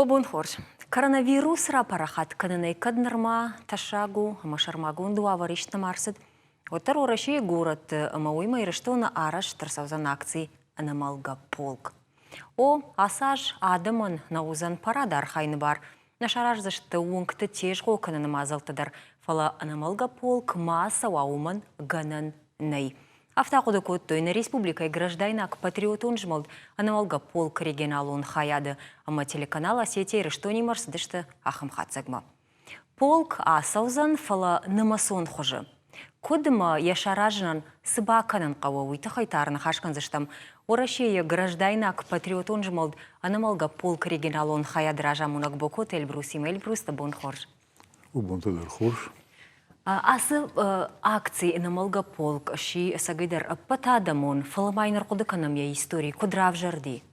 О бон хорз. Коронавирус рапарахат кӕнынӕй кӕд нырма тӕссаг у ӕмӕ сӕрмагонд уавӕр ист нӕма ӕрцыд, уӕддӕр Уӕрӕсейы горӕтты ӕмӕ уыимӕ Ирыстоны арӕзт ӕрцӕудзӕн акци «Ӕнӕмӕлгӕ полк». О, ацы аз адӕмӕн нӕ уыдзӕн парады архайыны бар, нӕ сараздзысты уынгты тезгъо кӕныны мадзӕлттӕ дӕр, фӕлӕ ӕнӕмӕлгӕ полк ма ацӕуа, уымӕн гӕнӕн нӕй. Афтӕ ахъуыды кодтой нӕ республикӕйы граждайнаг патриотон змӕлд ӕнӕмӕлгӕ полк регионалон хайады ӕмӕ телеканал Осетия Ирыстонимӕ ӕрцыдысты ахӕм хатдзӕгмӕ. Полк ацӕудзӕн, фӕлӕ нымӕцон хуызы. Куыд ӕмӕ йӕ саразынӕн цы бакӕнын хъӕуы, уый тыххӕй та ӕрныхас кӕндзыстӕм Уӕрӕсейы граждайнаг патриотон змӕлд ӕнӕмӕлгӕ полк регионалон хайады разамонӕг Бокоты Эльбрусимӕ. Эльбрус, дӕ бон хорз. Бонтӕ дӕр хорз. Ацы акци ӕнӕмӕлгӕ полк сси ӕцӕгӕйдӕр ӕппӕтадӕмон, фӕлӕ ма йын ӕрхъуыды кӕнӕм йӕ истори, куыд равзӕрди?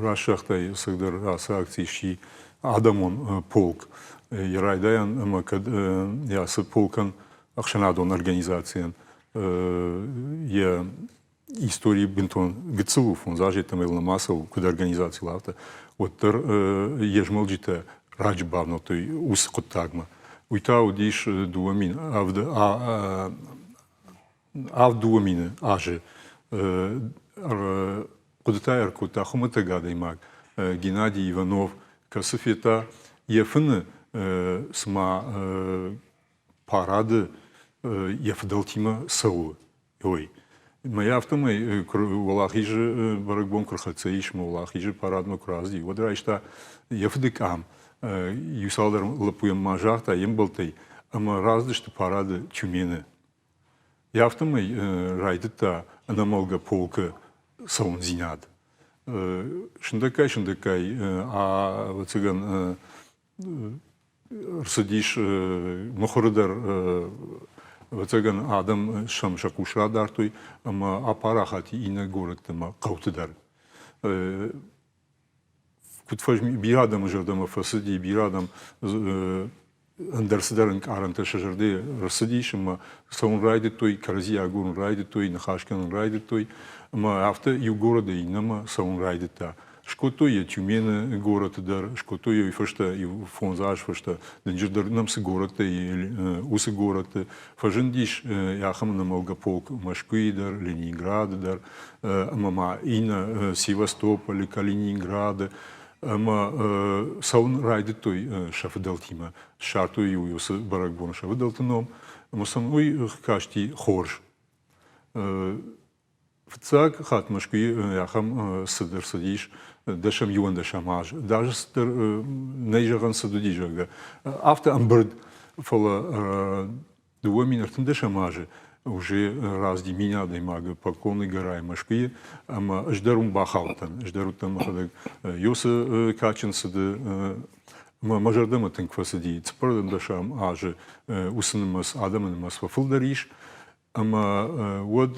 Раст загътай, ӕцӕгдӕр ацы акци сси адӕмон полк. Йӕ райдайӕн ӕмӕ кӕд ацы полкӕн ӕхсӕнадон организацийӕн йӕ истори бынтон гыццыл у, фондз азы йеддӕмӕ йыл нӕма цӕуы, куыд организацийыл, афтӕ, уӕддӕр йе змӕлджытӕ раджы бавнӕлдтой уыцы хъуыддагмӕ. Уый та уыдис 2007 азы хъуыдытӕ ӕркодта хуымӕтӕг адӕймаг Геннадий Иванов, кӕцы федта йӕ фыны, цыма парады йӕ фыдӕлтимӕ цӕуы. Ой. Мӕ афтӕмӕй Уӕлахизы бӕрӕгбон куы рхӕццӕ ис, мӕ Уӕлахизы парадмӕ куы рацыди, уӕд райста йӕ фыды къам. Иу цалдӕр лӕппуйӕн ма загъта йе мбӕлттӕй, ӕмӕ рацыдысты парады Тюмены. Йӕ афтӕмӕй райдыдта ӕнӕмӕлгӕ полкы цӕуындзинад. Сындӕггай-сындӕггай, ӕвӕццӕгӕн, рцыдис мыхуыры дӕр, ӕвӕццӕгӕн, адӕм сӕм сӕ хъус радардтой ӕмӕ апарахат иннӕ горӕтты ӕмӕ хъӕуты дӕр. Куыд фӕзми, бирӕ адӕмы зӕрдӕмӕ фӕцыди, бирӕ адӕм ӕндӕр цыдӕр ӕнкъарӕнтӕ сӕ зӕрдӕйы рцыдис ӕмӕ цӕуын райдыдтой, кӕрӕдзи агурын райдыдтой, ныхас кӕнын райдыдтой ӕмӕ афтӕ иу городӕй иннӕмӕ цӕуын райдыдта. Скодтой йӕ Тюмены горӕты дӕр, скодтой йӕ уый фӕстӕ, иу фондз азы фӕстӕ, дынджырдӕр нӕм цы горӕттӕ уыцы горӕтты фӕзындис ахӕм ӕнӕмӕлгӕ полк Мӕскуыйы дӕр, Ленинграды дӕр ӕмӕ ма иннӕ Севастополы, Калининграды ӕмӕ цӕуын райдыдтой сӕ фыдӕлтимӕ. Ссардтой-иу уыцы бӕрӕгбон сӕ фыдӕлты ном ӕмӕ сӕм уый касти хорз. Фыццаг хатт Мӕскуыйы ахӕм цыд ӕрцыдис дӕсӕм иуӕндӕсӕм аз. Даже цыдӕр нӕй зӕгъӕн цыд уыди, зӕгъгӕ. Афтӕ ӕмбырд, фӕлӕ 2013 азы уже разди мин адӕймагы Поклонный горайы Мӕскуыйы ӕмӕ ӕз дӕр уым бахаудтӕн. Ӕз дӕр уыдтӕн мӕхӕдӕг Йосы кадджын цыды ӕмӕ мӕ зӕрдӕмӕ тынг фӕцыди. Цыппӕрдӕсӕм азы уыцы нымӕц, адӕмы нымӕц фӕфылдӕр ис. Ӕмӕ уӕд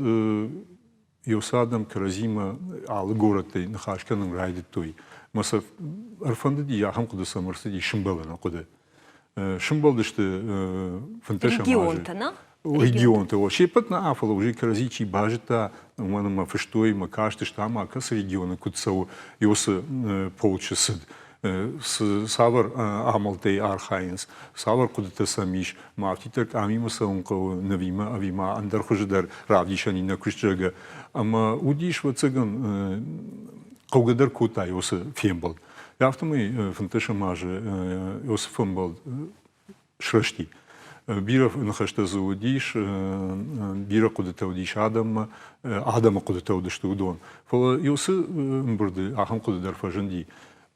еу адӕм кӕрӕдзимӕ алы горӕттӕй ныхас кӕнын райдыдтой. Мӕ сӕ ӕрфӕндыди ахӕм хъуыды сӕм ӕрцыди сымбӕлыны хъуыды. Сымбӕлдысты фынддӕсӕм азы. Регионтӕ, нӕ? Регионтӕ. Се ппӕт нӕ, фӕлӕ уже кӕрӕдзи чи базыдта, уымӕн ӕмӕ фыстой ӕмӕ кастысты, ӕмӕ кӕцы регионы куыд цӕуы уыцы полчы цыд. Цавӕр амӕлттӕй архайынц, цавӕр хъуыдытӕ сӕм ис, ма афтиддӕр къамимӕ цӕуын хъӕуы нывимӕ ӕви ма ӕндӕр хуызы дӕр равдисӕн иннӕ куыст, зӕгъгӕ. Ӕмӕ уыдис, ӕвӕццӕгӕн, хъӕугӕ дӕр кодта уыцы фембӕлд. Афтӕмӕй фынддӕсӕм азы уыцы фембӕлд срӕзти. Бирӕ ныхӕстӕ дзы уыдис, бирӕ хъуыдытӕ уыдис адӕммӕ, адӕмы хъуыдытӕ уыдысты уыдон. Фӕлӕ уыцы ӕмбырды ахӕм хъуыды дӕр фӕзынди,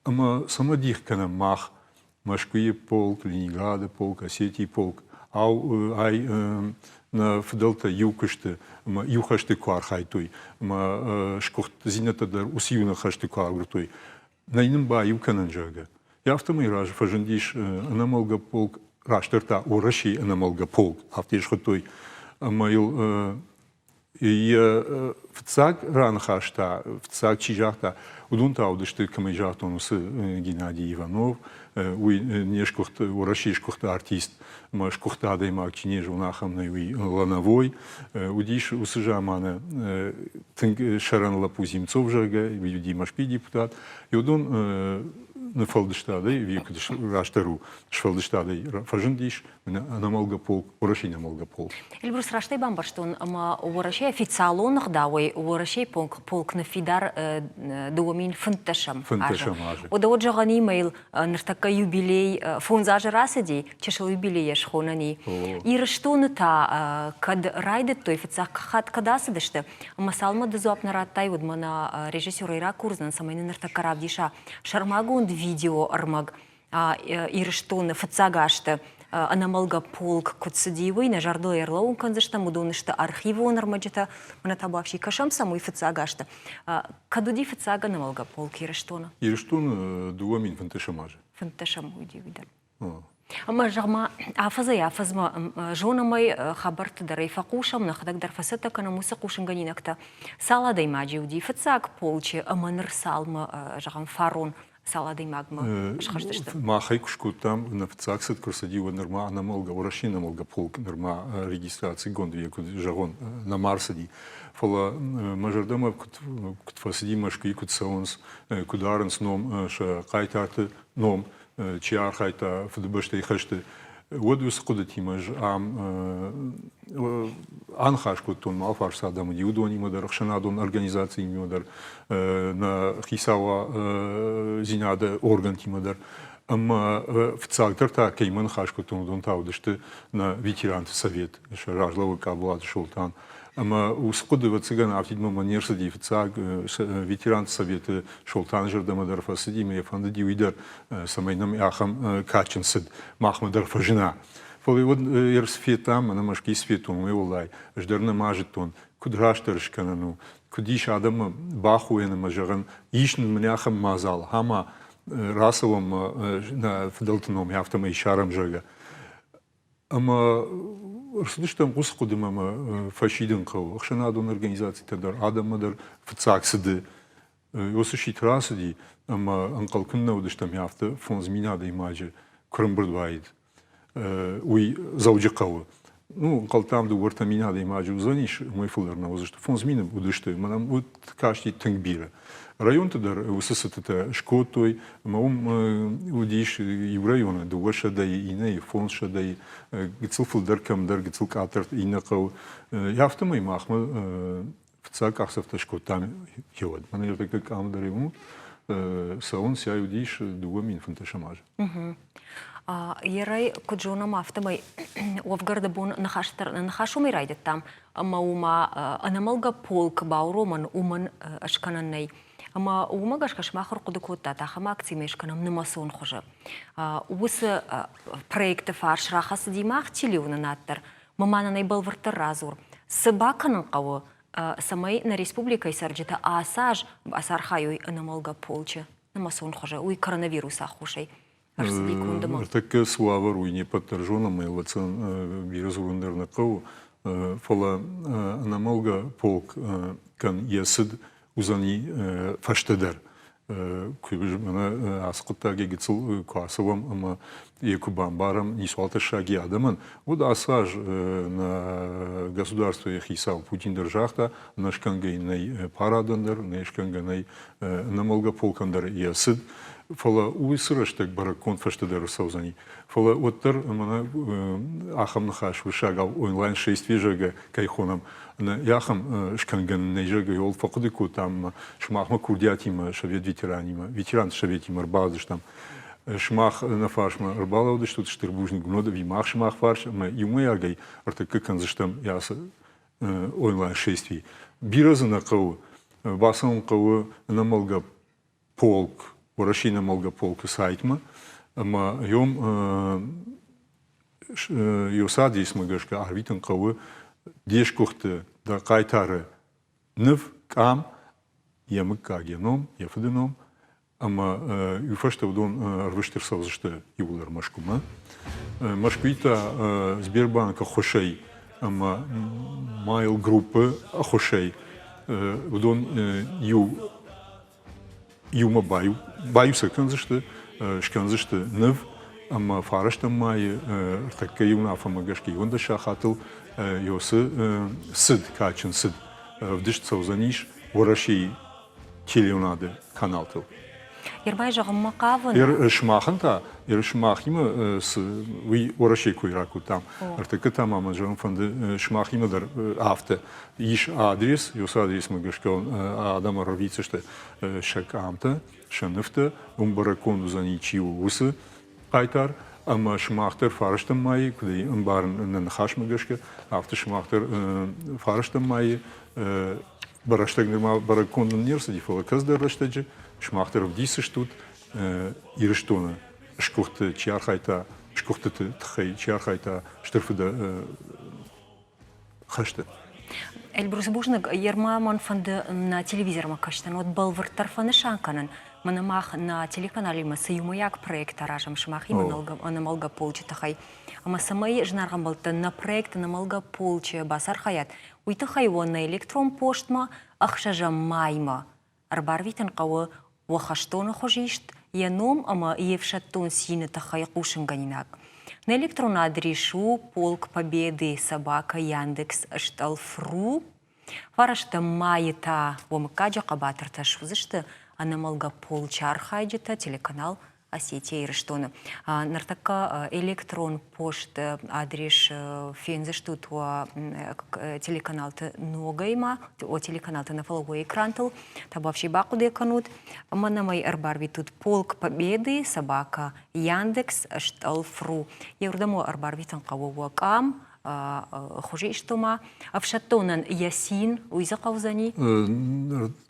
ӕмӕ цӕмӕ дих кӕнӕм мах, Мӕскуыйы полк, Ленинграды полк, Осетийы полк, ау, ай нӕ фыдӕлтӕ иу куысты ӕмӕ иу хӕсты куы архайдтой, ӕмӕ сгуыхтдзинӕдтӕ дӕр уыцы иу хӕсты куы агуырдтой, нӕй нын баиу кӕнӕн, зӕгъгӕ. Афтӕмӕй разы фӕзындис ӕнӕмӕлгӕ полк, растдӕр та Уӕрӕсейы ӕнӕмӕлгӕ полк, афтӕ схуыдтой. Ӕмӕ йыл Йӕ фыццаг раныхас та, фыццаг чи загъта, уыдон та уыдысты, кӕмӕй загътон, уыцы Геннадий Иванов, уый не сгуыхт, Уӕрӕсейы сгуыхт артист ӕмӕ сгуыхт адӕймаг чи не зоны, ахӕм нӕй, уый Лановой. Уыдис уыцы заманы тынг сӕрӕн лӕппу Земцов, зӕгъгӕ, уыди Мӕскуыйы депутат. Уыдон ныффӕлдыстадӕй, ӕви куыд растдӕр у, сфӕлдыстадӕй фӕзындис ӕнӕмӕлгӕ полк, Уӕрӕсейы ӕнӕмӕлгӕ полк. Эльбрус, растӕй бамбӕрстон, ӕмӕ Уӕрӕсейы официалон ӕгъдауӕй Уӕрӕсейы полк ныффидар 2015 азы. Уӕдӕ уӕд зӕгъӕн имейл ныртӕккӕ юбилей 5 азы рацыди, чысыл юбилейӕ схонӕн и. Ирыстоны та кӕд райдыдтой, фыццаг хатт кӕд ацыдысты, ӕмӕ цалынмӕ ды дзуапп нӕ радтай, уӕдмӕ нӕ режиссерӕй ракурдзынӕн, цӕмӕй нын ныртӕккӕ равдиса сӕрмагонд видеоӕрмӕг Ирыстоны фыццаг азты ӕнӕмӕлгӕ полк куыд цыди, уый нӕ зӕрдыл ӕрлӕууын кӕндзыстӕм. Уыдон сты архивон ӕрмӕджытӕ. Мӕнӕ табуафси кӕсӕм сӕм уый фыццаг азты. Кӕд уыди фыццаг ӕнӕмӕлгӕ полк Ирыстоны? Ирыстоны 2015 азы. Фынддӕсӕм уыди уый дӕр. Ӕмӕ зӕгъ-ма, афӕдзӕй-афӕдзмӕ зонӕм ӕй, хабӕртты дӕр ӕй фӕхъусӕм, нӕхӕдӕг дӕр фӕцӕттӕ кӕнӕм уыцы хъусынгӕнинӕгтӕ. Цал адӕймаджы уыди фыццаг полчы ӕмӕ ныр цалмӕ, зӕгъӕм, фарон цал адӕймагмӕ схызтысты? Мах ӕй куы скодтам, нӕ фыццаг цыд куы рцыди, уӕд нырма ӕнӕмӕлгӕ, Уӕрӕсейы ӕнӕмӕлгӕ полк нырма регистрацигонд, йӕ куыд зӕгъон, нӕма ӕрцыди. Фӕлӕ мӕ зӕрдӕмӕ куыд фӕцыди, Мӕскуыйы куыд цӕуынц, куыд арынц ном, сӕ хъайтарты ном, чи архайдта Фыдыбӕстӕйы хӕсты, уӕд уыцы хъуыдытимӕ ӕз ам аныхас кодтон мӕ алфарс адӕм уыди, уыдонимӕ дӕр, ӕхсӕнадон организациимӕ дӕр, нӕ хицаудзинады органтимӕ дӕр. Ӕмӕ фыццагдӕр та кӕимӕ ныхас кодтон, уыдон та уыдысты нӕ ветеранты совет, сӕ разлӕууӕг Къаболаты Солтан. Ӕмӕ уыцы хъуыды, ӕвӕццӕгӕн, афтидмӕ мӕ не рцыди фыццаг ветеранты советы Солтаны зӕрдӕмӕ дӕр фӕцыди, ӕмӕ йӕ фӕндыди уый дӕр, цӕмӕй нӕм ахӕм кадджын цыд махмӕ дӕр фӕзына. Фӕлӕ уӕд ерыс федтам, ӕмӕ Мӕскуыйы цы федтон, уый уӕлдай ӕз дӕр нӕма зыдтон, куыд растдӕр скӕнӕн у, куыд ис адӕммӕ бахойӕн ӕмӕ зӕгъӕн, ис нын мын ахӕм мадзал, ӕмӕ рацӕуӕм нӕ фыдӕлты ном, афтӕмӕй ссарӕм, зӕгъгӕ. Ӕмӕ ӕрцыдыстӕм уыцы хъуыдымӕ ӕмӕ фӕсидын хъӕуы ӕхсӕнадон организацитӕ дӕр, адӕммӕ дӕр фыццаг цыды. Уыцы сит рацыди ӕмӕ ӕнхъӕл куыннӕ уыдыстӕм, афтӕ 5000 адӕймаджы куы рымбырд уаид, уый Дзӕуджыхъӕуы. Ну, ӕнхъӕлдтам 2-3 мин адӕймаджы уыдзӕнис, уымӕй фылдӕр нӕ уыдзысты. 5000 уыдысты, мӕнӕн уыд касти тынг бирӕ. Районты дӕр уыцы цытытӕ скодтой, ӕмӕ уым уыдис иу районы 200-йы, иннӕйы 500-йы, гыццыл фылдӕр кӕмдӕр, гыццыл къаддӕр иннӕ хъӕуы. Афтӕмӕй махмӕ фыццаг къахдзӕфтӕ скодтам еуӕд. Мӕнӕ ӕртыккаг къам дӕр уым цӕуынц, ай уыдис 2015 азы. Ерӕй, куыд зонӕм, афтӕмӕй уӕвгӕрды бон ныхас дӕр ныхас уымӕй райдыдтам, ӕмӕ уымӕ ӕнӕмӕлгӕ полк бауромӕн уымӕн скӕнӕн нӕй. Ӕмӕ уымӕ гӕсгӕ сымах ӕрхъуыды кодтат, ахӕм акцимӕ скӕнӕм нымӕцон хуызы. Уыцы проекты фарс рахӕцыди мах телеуынынад дӕр. Мӕ ма нын ӕй бӕлвырддӕр радзур. Цы бакӕнын хъӕуы, цӕмӕй нӕ республикӕйы цӕрджытӕ ацы аз бацархайой ӕнӕмӕлгӕ полчы нымӕцон хуызы, уый коронавирусы аххосӕй ӕрцыди кондмӕ? Ныртӕккӕ цы уавӕр, уый не ппӕт дӕр зонӕм, ӕвӕццӕгӕн бирӕ дзурын дӕр нӕ хъӕуы, фӕлӕ ӕнӕмӕлгӕ полк кӕн йӕ цыд уыдзӕни фӕстӕдӕр. Куы мӕнӕ ацы хъуыддагӕй гыццыл куы ацӕуӕм ӕмӕ йӕ куы бамбарӕм, ницуал тӕссаг и адӕмӕн, уӕд ацы аз нӕ государствойы хицау Путин дӕр загъта, нӕ скӕнгӕ нӕй парадӕн дӕр, нӕ скӕнгӕ нӕй ӕнӕмӕлгӕ полкӕн дӕр йӕ цыд. Фӕлӕ уыцы рӕстӕг бӕрӕггонд фӕстӕдӕр ӕрцӕудзӕни. Фӕлӕ уӕддӕр мӕнӕ ахӕм ныхас уырыссагау онлайн шествие, зӕгъгӕ, кӕй хонӕм, ахӕм скӕнгӕ нӕй, зӕгъгӕ, йыл фӕхъуыды кодтам ӕмӕ сымахмӕ курдиатимӕ совет ветеранимӕ, ветеранты советимӕ ӕрбацыдыстӕм. Сымах нӕ фарсмӕ ӕрбалӕудыстут, стыр бузныг уын уӕд, ӕви мах сымах фарс ӕмӕ иумӕйагӕй ӕртыккаг кӕндзыстӕм ацы онлайн шествие. Бирӕ дзы нӕ хъӕуы. Бацӕуын хъӕуы ӕнӕмӕлгӕ полк, Уӕрӕсейы ӕнӕмӕлгӕ полкы сайтмӕ ӕмӕ йом йоцы адресмӕ гӕсгӕ арвитын хъӕуы де сгуыхты, дӕ хъайтары ныв, къам, йӕ мыггаг, йӕ ном, йӕ фыды ном, ӕмӕ иу фӕстӕ уыдон ӕрвыст ӕрцӕудзысты иууылдӕр Мӕскуымӕ. Мӕскуыйы та Сбербанкы ӕххуысӕй. ӕмӕ Mail Group-ы ӕххуысӕй уыдон иу иумӕ баиу баиу сӕ кӕндзысты, скӕндзысты ныв ӕмӕ фарӕстӕм майы ӕртӕккӕйы уынаффӕмӕ гӕсгӕ 11 сахатыл Йосы цыд, кадджын цыд ӕвдыст цӕудзӕнис Уӕрӕсейы телеуынады каналтыл. Ермай зӕгъынмӕ хъавын. Сымахӕн та, сымахимӕ цы уый Уӕрӕсейы кой ракодтам, ӕртӕккӕ та ма мӕ зӕгъын фӕнды сымахимӕ дӕр афтӕ. Ис адрес, уыцы адресмӕ гӕсгӕ адӕм ӕрвитдзысты сӕ къамтӕ, сӕ нывтӕ, уым бӕрӕггонд уыдзӕни, чи у уыцы хъайтар, ӕмӕ сымах дӕр фарӕстӕм майы, куыд ӕй ӕмбарын нӕ ныхасмӕ гӕсгӕ, афтӕ сымах дӕр фарӕстӕм майы рӕстӕг нырма бӕрӕггонд не рцыди, фӕлӕ кӕцыдӕр рӕстӕджы сымах дӕр ӕвдисдзыстут Ирыстоны сгуыхты чи архайдта, сгуыхтыты тыххӕй чи архайдта Стыр Фыды хӕсты. Эльбрус, бузныг. Ерма мӕн фӕнды нӕ телевизормӕ кӕстӕн, уӕд бӕлвырддӕр фӕнысан кӕнын. Мӕнӕ мах нӕ телеканалимӕ цы иумӕйаг проект аразӕм сымахимӕ ӕнӕмӕлгӕ полчы тыххӕй, ӕмӕ цӕмӕй зынаргъ ӕмбӕлттӕ нӕ проект ӕнӕмӕлгӕ полчы бацархайат, уый тыххӕй уӕ нӕ электрон постмӕ ӕхсӕзӕм маймӕ ӕрбарвитын хъӕуы уӕ хӕстоны хуызист, йӕ ном ӕмӕ йе фсӕддон цины тыххӕй хъусынгӕнинаг. Нӕ электрон адрес у Полк Победы собака Яндекс стъӕлф.ру. Фарӕстӕм майы та уӕ мыггаджы хъӕбатыртӕ суыдзысты ӕнӕмӕлгӕ полчы архайджытӕ телеканал Осетия Ирыстоны. Ныртӕккӕ электрон посты адрес фендзыстут уӕ телеканалты ногӕй ма, уӕ телеканалты нӕ, фӕлӕ уӕ экрантыл. Табуафси бахъуыды кӕнут ӕмӕ нӕм ӕй ӕрбарвитут Полк Победы, собака Яндекс, стъӕлф.ру. Еуырдӕм уӕ ӕрбарвитын хъӕуы уӕ къам, хуызисты ма ӕфсӕддонӕн йӕ цин, уый дзы хъӕудзӕни?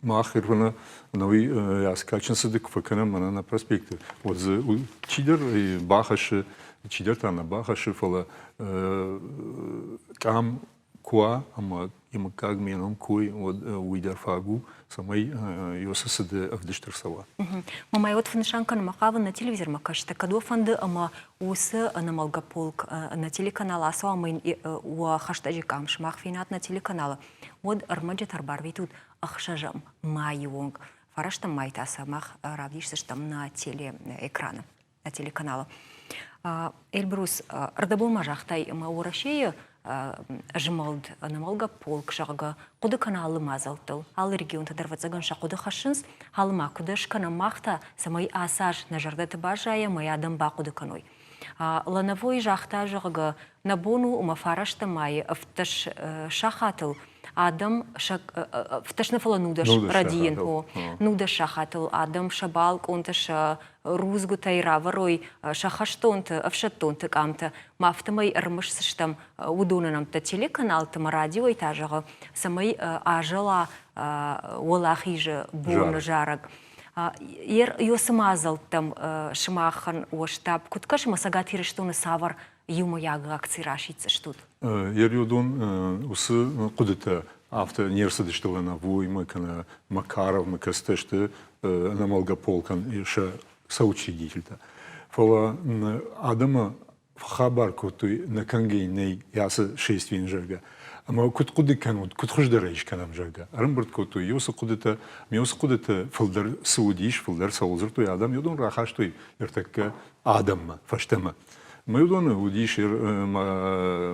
Мах ирвӕнӕ ӕнӕуи аскачын цыды куы фӕкӕнӕм мӕнӕ нӕ проспекты, уӕд дзы чидӕр бахӕссы, чидӕр та нӕ бахӕссы, фӕлӕ къам куы уа ӕмӕ йӕ мыггаг ме ном куы уӕд уый дӕр фаг у, цӕмӕй Иосы цыды ӕвдыст ӕрцӕуа. Мамӕ уӕд фӕнысан кӕнынмӕ хъавын нӕ телевизормӕ кӕсджытӕ, кӕд уӕ фӕнды ӕмӕ уыцы ӕнӕмӕлгӕ полк нӕ телеканал ацӕуа ӕмӕ йын уӕ хӕстӕджы къам сымах фенат нӕ телеканалы, уӕд ӕрмӕджытӕ ӕрбарвитут ӕхсӕзӕм майы онг. Фарӕстӕм май та сӕ мах равдисдзыстӕм нӕ телеэкраны. На телеканалы. Эльбрус, ӕрдӕбон ма загътай, ӕмӕ Уӕрӕсейы змӕлд ӕнӕмӕлгӕ полк, зӕгъгӕ, хъуыды кӕны алы мадзӕлттыл. Алы регионтӕ дӕр, ӕвӕццӕгӕн, сӕ хъуыды хӕссынц. Алы ма куыд скӕнӕм мах та, цӕмӕй ацы аз нӕ зӕрдӕты баззайа ӕмӕ адӕм бахъуыды кӕной. Лановой загъта, зӕгъгӕ, нӕ бон у ӕмӕ фарӕстӕм майы 15 сахатыл адӕм сӕ 15 нӕ, фӕлӕ 19 рӕдийын, 19 сахатыл адӕм сӕ балкъонты, сӕ рудзгуытӕй равӕрой сӕ хӕстонты, ӕфсӕддонты къамтӕ, ма афтӕмӕй ӕрымысдзыстӕм уыдоны нӕмттӕ телеканалты ӕмӕ радиойы та зӕгъы, цӕмӕй азӕла Уӕлахизы боны зарӕг. Ёсы мадзӕлттӕм сымахӕн уӕ штаб куыд кӕсы ӕмӕ Цӕгат Ирыстоны цавӕр иумӕйаг акци расиддзыстут? Ерёдон уыцы хъуыдытӕ афтӕ не рцыдысты Лановоймӕ кӕнӕ Макаровмӕ, кӕцытӕ сты ӕнӕмӕлгӕ полкӕн сӕ соучредительтӕ. Фӕлӕ адӕмы фӕхабар кодтой, нӕ кӕнгӕ нӕй ацы шествиен, зӕгъгӕ. Ӕмӕ куыд хъуыды кӕнут, куыд хуыздӕр ӕй скӕнӕм, зӕгъгӕ. Ӕрӕмбырд кодтой уыцы хъуыдытӕ, ме уыцы хъуыдытӕ фылдӕр цы уыдис, фылдӕр цӕуыл дзырдтой адӕм, уыдон рахастой ӕртӕккӕ адӕммӕ, фӕстӕмӕ. Мӕ уыдоны уыдис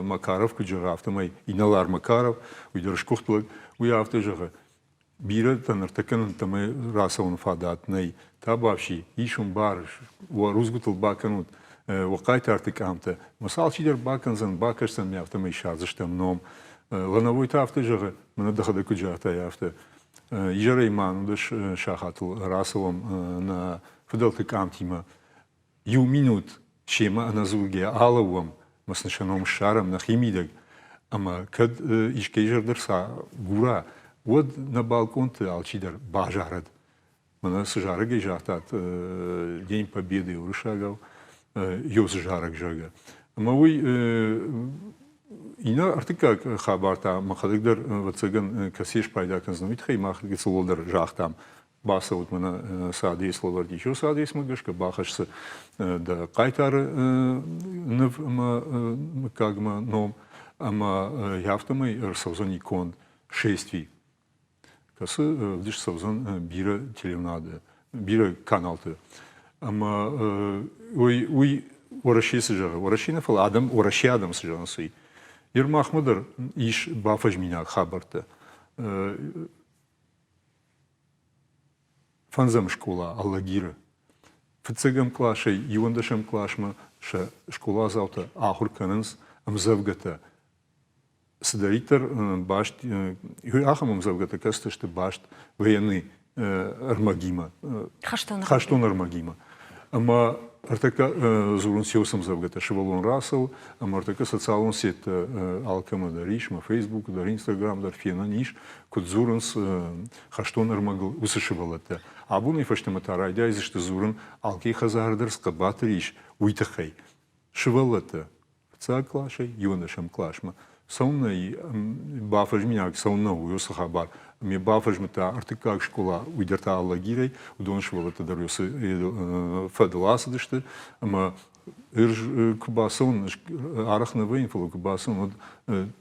Макаров куыд зӕгъы, афтӕмӕй инӕлар Макаров, уый дӕр сгуыхт лӕг, уый афтӕ зӕгъы, бирӕтӕ ныртӕккӕ нӕмттӕмӕ рацӕуыны фадат нӕй. Табуафси, ис уын бар, уӕ рудзгуытыл бакӕнут уӕ хъайтарты къамтӕ. Мӕ алчидӕр бакӕндзӕн, бакӕсдзӕн ме афтӕмӕй ссардзыстӕм ном. Лановой та афтӕ зӕгъы, мӕнӕ дӕхӕдӕг куыд загътай, афтӕ. Изӕрӕй ма 19 сахатыл рацӕуӕм нӕ фыдӕлты къамтимӕ. Иу минут семӕ ӕнӕдзургӕ алӕууӕм ӕмӕ сын сӕ ном ссарӕм нӕхи мидӕг, ӕмӕ кӕд искӕй зӕрдӕ рцагура, уӕд нӕ балкъонты алчидӕр базарӕд. Мӕнӕ цы зарӕгӕй загътат День Победы уырыссагау, ёсы зарӕг, зӕгъгӕ. Ӕмӕ уый иннӕ ӕртыккаг хабар та мӕхӕдӕг дӕр, ӕвӕццӕгӕн, кӕцыйӕ спайда кӕндзынӕн, уый тыххӕй мах гыццыл дӕр загътам, бацӕут мӕнӕ цы адрес лӕвӕрд ис, уыцы адресмӕ гӕсгӕ бахӕссы дӕ хъайтары ныв ӕмӕ мыггагмӕ ном. Ӕмӕ афтӕмӕй ӕрцӕудзӕни конд шествий, кӕцы ӕвдыст цӕудзӕн бирӕ телеуынады, бирӕ каналты. Ӕмӕ уый, уый Уӕрӕсе цы зӕгъы? Уӕрӕсе нӕ, фӕлӕ адӕм, Уӕрӕсе адӕм цы зӕгъынц, уый. Ир махмӕ дӕр ис бафӕзминаг хабӕрттӕ. Фӕндзӕм скъола Алагиры. Фыццӕгӕм къласӕй иуӕндӕсӕм къласмӕ сӕ скъоладзаутӕ ахуыр кӕнынц ӕмдзӕвгӕтӕ. Цыдӕриддӕр баст, ахӕм ӕмдзӕвгӕтӕ кӕцытӕ сты баст военный ӕрмӕгимӕ, хӕстон ӕрмӕгимӕ. Ӕмӕ ӕртӕккӕ дзурынц еу ӕмдзӕвгӕтӕ сывӕллон рацӕуы, ӕмӕ ӕртӕккӕ социалон сеттӕ алкӕмӕ дӕр ис, мӕ Фейсбук дӕр, Инстаграм дӕр фенӕн ис, куыд дзурынц хӕстон ӕрмӕгыл уыцы сывӕллӕттӕ. Абонӕй фӕстӕмӕ та райдайдзысты дзурын, алкӕй хӕдзары дӕр цы хъӕбатыр ис, уый тыххӕй. Сывӕллӕттӕ фыццаг къласӕй иуӕндӕсӕм къласмӕ цӕуыннӕ бафӕзминаг цӕуыннӕ у уыцы хабар. Ме бафӕзмыдта ӕртыккаг скъола, уый дӕр та Алагирӕй, уыдон сывӕллӕттӕ дӕр уыцы фӕдыл ацыдысты ӕмӕ ӕз куы бацӕуын, арӕх нӕ вӕййын, фӕлӕ куы бацӕуын, уӕд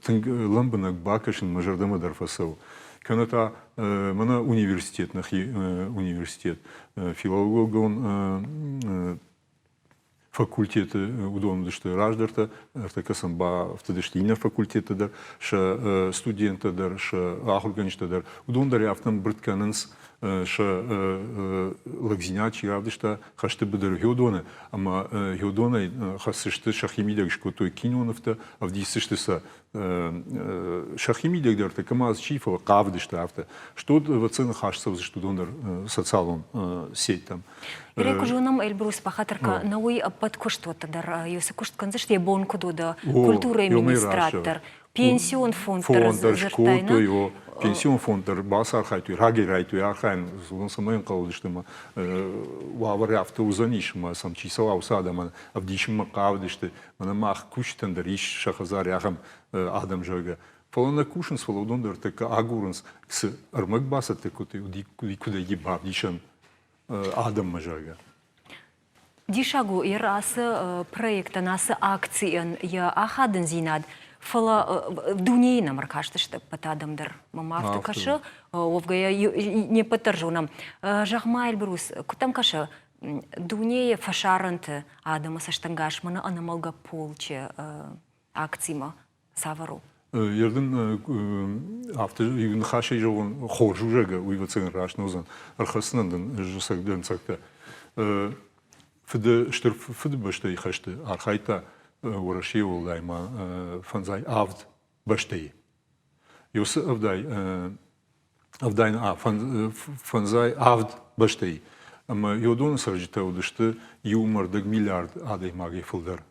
тынг лӕмбынӕг бакӕсын мӕ зӕрдӕмӕ дӕр фӕцӕуы. Кӕнӕ та мӕнӕ университет, нӕхи университет, филологон факультеты уыдон уыдысты раздӕртӕ, ӕртӕккӕ сӕм бафтыдысты иннӕ факультетты дӕр, сӕ студенттӕ дӕр, сӕ ахуыргӕнджытӕ дӕр. Уыдон дӕр афтӕ ӕмбырд кӕнынц сӕ лӕгдзинад чи равдыста хӕсты быдыры Геодоны, ӕмӕ Геодонӕй хӕсдзысты, сӕхи мидӕг скодтой кинонывтӕ, ӕвдисдзысты сӕ сӕхи мидӕг дӕр ӕртӕккӕ чи, фӕлӕ хъавыдысты афтӕ. Что ӕвӕццӕгӕн ныхас цӕудзысты уыдон дӕр социалон сетьтӕм. Ирӕ, куы зонӕм, Эльбрус бахатыр кӕ, нӕ уый ӕппӕт куыстуӕттӕ дӕр уыцы куыст кӕндзысты, йӕ бон куыд у, дӕ культурӕйы министрад дӕр, пенсион фонд дӕр дзырдтай, нӕ? Пенсион фонд дӕр бацархайдтой, рагӕй райдтой архайын, уыдон цӕмӕй ӕнхъӕл уыдысты ӕмӕ уавӕр афтӕ уыдзӕнис, ӕмӕ сӕм чи цӕуа, уыцы адӕмӕн ӕвдисынмӕ хъавыдысты. Мӕнӕ мах кусджытӕн дӕр ис сӕ хӕдзары ахӕм адӕм, зӕгъгӕ. Фӕлӕ нӕ кусынц, фӕлӕ уыдон дӕр тӕккӕ агурынц, цы ӕрмӕг бацӕттӕ кодтой, уый куыдӕй бавдисӕн адӕммӕ, зӕгъгӕ. Диссаг у ир ацы проектӕн, ацы акцийӕн йӕ ахадындзинад, фӕлӕ дунейы нӕм ӕркастысты ӕппӕт адӕм дӕр. Мӕм афтӕ кӕсы, уӕвгӕйӕ не ппӕт дӕр зонӕм. Зӕгъ-ма, Эльбрус, куыд дӕм кӕсы, дунейы фӕсарӕнты адӕмы цӕстӕнгас мӕнӕ ӕнӕмӕлгӕ полчы акцимӕ цавӕр у? Ердын афтӕ иу ныхасӕй зӕгъон, хорз у, зӕгъгӕ, уый ӕвӕццӕгӕн раст нӕ уыдзӕн. Ӕрхӕцынӕн дын дӕнцӕгтӕ. Фыды Стыр Фыдыбӕстӕйы хӕсты архайдта Уӕрӕсейы уӕлдай ма фӕндзай авд бӕстӕйы. Уыцы ӕвдай ӕвдай фӕндзай авд бӕстӕйы. Ӕмӕ уыдоны цӕрджытӕ уыдысты иу ӕмӕ миллиард адӕймагӕй фылдӕр.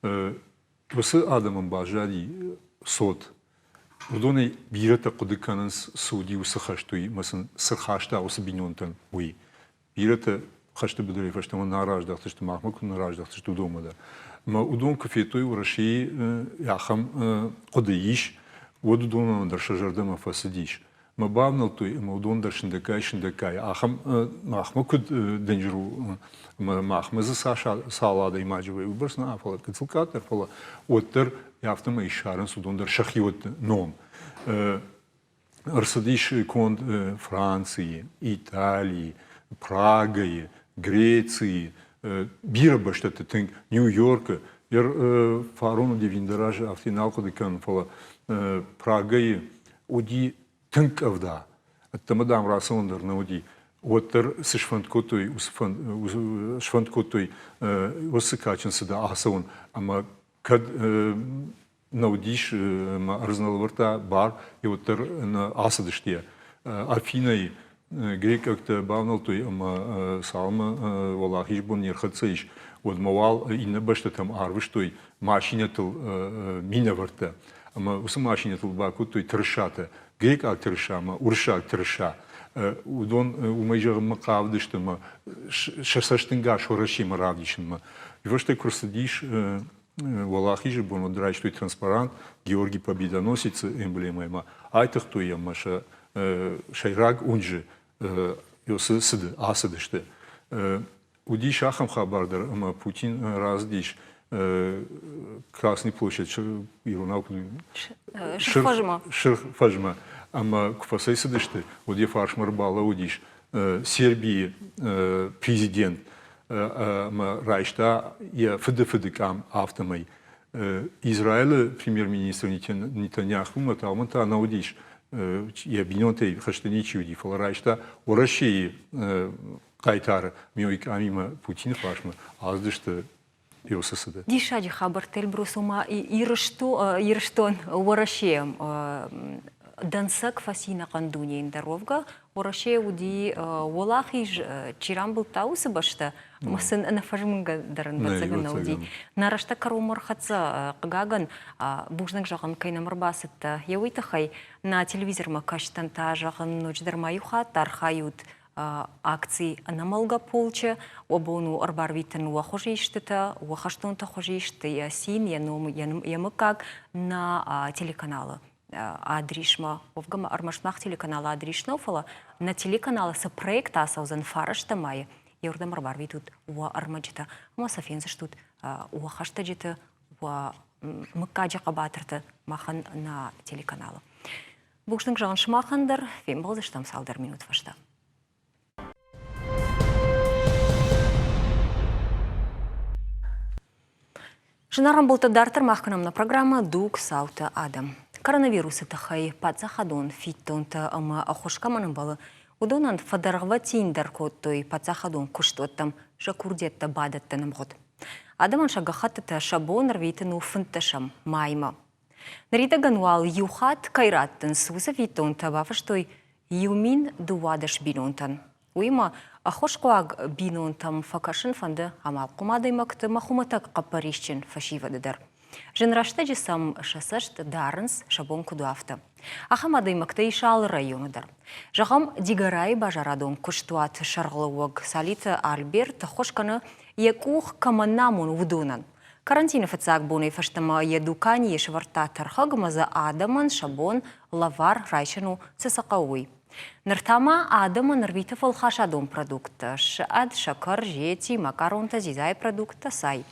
Уыцы адӕмӕн баззади цот. Уыдонӕй бирӕтӕ хъуыды кӕнынц, цы уыди уыцы хӕст, уый ӕмӕ сын цы рхаста уыцы бинонтӕн, уый. Бирӕтӕ хӕсты быдырӕй фӕстӕмӕ нӕ раздӕхтысты, махмӕ куы нӕ раздӕхтысты, уыдонмӕ дӕр. Ӕмӕ уыдон куы федтой, Уӕрӕсейы ахӕм хъуыды ис, уӕд уыдонӕн дӕр сӕ зӕрдӕмӕ фӕцыдис. Мӕ бавнӕлдтой ӕмӕ уыдон дӕр сындӕггай-сындӕггай ахӕм махмӕ куыд дынджыр у ӕмӕ махмӕ дзы цас цал адӕймаджы вӕййы, уыйбӕрц нӕ, фӕлӕ гыццыл къаддӕр, фӕлӕ уӕддӕр афтӕмӕй ссарынц уыдон дӕр сӕхиуӕтты ном. Ӕрцыдис конд Францийы, Италийы, Прагӕйы, Грецийы, бирӕ бӕстӕты тынг, Нью-Йоркы. Фарон уыди Виндеразы, афтӕ нал хъуыды кӕнын, фӕлӕ Прагӕйы уыди тынг къӕвда. Ӕддӕмӕ, дам, рацӕуӕн дӕр нӕ уыди. Уӕддӕр цы сфӕнд кодтой, уыцы сфӕнд кодтой уыцы кадджын цыды ацӕуын ӕмӕ кӕд нӕ уыдис ӕмӕ ӕрдз нӕ лӕвӕрдта бар, уӕддӕр нӕ ацыдысты йӕ. Афинӕйы грекъӕгтӕ бавнӕлдтой ӕмӕ цалынмӕ уӕлахизбон не рхӕццӕ ис, уӕдмӕ уал иннӕ бӕстӕтӕм арвыстой машинӕтыл минӕвӕрттӕ. Ӕмӕ уыцы машинӕтыл бакодтой тырысатӕ, грекъаг тырыса ӕмӕ уырыссаг тырыса. Уыдон уымӕй зӕгъынмӕ хъавыдысты ӕмӕ сӕ цӕстӕнгас Уӕрӕсемӕ равдисынмӕ. Фӕстӕ куы рцыдис Уӕлахизы бон, уӕд райстой транспарант Георгий Победоносец-ы эмблемӕимӕ, айтыгътой ӕмӕ сӕ сӕйраг уынджы ацыдысты. Уыдис ахӕм хабар дӕр, ӕмӕ Путин рацыдис. Красный площадь иронау куыд Сырх фӕзмӕ. Ӕмӕ куы фӕцӕйцыдысты, уӕд йӕ фарсмӕ ӕрбалӕууыдис Сербийы президент ӕмӕ райста йӕ фыды фыды къам афтӕмӕй. Израилы премьер-министр Нетаньяхумӕ та уымӕн та нӕ уыдис, йӕ бинонтӕй хӕсты ничи уыди, фӕлӕ райста Уӕрӕсейы хъайтары Миой къамимӕ Путины фарсмӕ ацыдысты Иосы цыды. Диссаджы хабӕрттӕ Эльбрус, ома Ирыстон, Уӕрӕсе дӕнцӕг фӕци ӕнӕхъӕн дунейы дӕр уӕвгӕ Уӕрӕсе уыди уӕлахиз, чи рамбылдта, уыцы бӕстӕ, ӕмӕ сын ӕнӕфӕзмгӕ дӕр ӕвӕццӕгӕн нӕ уыди. Нӕ рӕстӕг кӕронмӕ ӕрхӕццӕ, хъыгагӕн, бузныг зӕгъын, кӕй нӕм ӕрбацыдтӕ, йӕ уый тыххӕй нӕ телевизормӕ кӕсджытӕн та зӕгъын, ноджыдӕр ма иу хатт архайут акци Ӕнӕмӕлгӕ полчы, уӕ бон у ӕрбарвитын уӕ хуызистытӕ, уӕ хӕстонты хуызисты, йӕ цин, йӕ ном, йӕ мыггаг нӕ телеканалы адрисмӕ. Уӕвгӕ ма ӕрмӕст мах телеканалы адрис нӕу, фӕлӕ нӕ телеканалы цы проект ацӕудзӕн фарӕстӕ мӕйы, еуырдӕм ӕрбарвитут уӕ ӕрмӕджытӕ ӕмӕ сӕ фендзыстут уӕ хӕстӕджыты, уӕ мыггаджы хъӕбатырты махӕн нӕ телеканалы. Бузныг зӕгъын сымахӕн дӕр, фембӕлдзыстӕм цалдӕр минут фӕстӕ. Зынаргъ ӕмбӕлттӕ, дарддӕр мах кӕнӕм нӕ программӕ «Дуг, цаутӕ, адӕм». Коронавирусы тыххӕй паддзахадон фиддонтӕ ӕмӕ ӕххуыс кӕмӕн ӕмбӕлы, уыдонӕн фӕдӕргъвӕтиндӕр кодтой паддзахадон куыстуӕттӕм сӕ курдиӕттӕ бадӕттыны ӕмгъуыд. Адӕмӕн сӕ гӕххӕттытӕ сӕ бон ӕрвитын у фынддӕсӕм маймӕ. Ныридӕгӕн уал иу хатт кӕй раттынц, уыцы фиддонтӕ бафыстой 1012 бинонтӕн. Уыимӕ ӕххуысхъуаг бинонтӕм фӕкӕсын фӕнды амалхъом адӕймӕгты ӕмӕ хуымӕтӕг хъӕппӕрисджын фӕсивӕды дӕр. Зын рӕстӕджы сӕм сӕ цӕст дарынц, сӕ бон куыд у, афтӕ. Ахӕм адӕймӕгтӕ ис алы районы дӕр. Зӕгъӕм, Дигорайы базарадон куыстуаты сӕргълӕууӕг Салиты Альберт ӕххуыс кӕны, йӕ къух кӕмӕн нӕ амоны, уыдонӕн. Карантины фыццаг бонӕй фӕстӕмӕ йӕ дуканийы сӕвӕрдта тӕрхӕг ӕмӕ дзы адӕмӕн сӕ бон лӕвар райсын у, цы сӕ хъӕуы, уый. Ныр та ма адӕмӕн ӕрвиты фӕлхасадон продукттӕ, ссад, сӕкӕр, зети, макаронтӕ, дзидзайы продукттӕ, цай.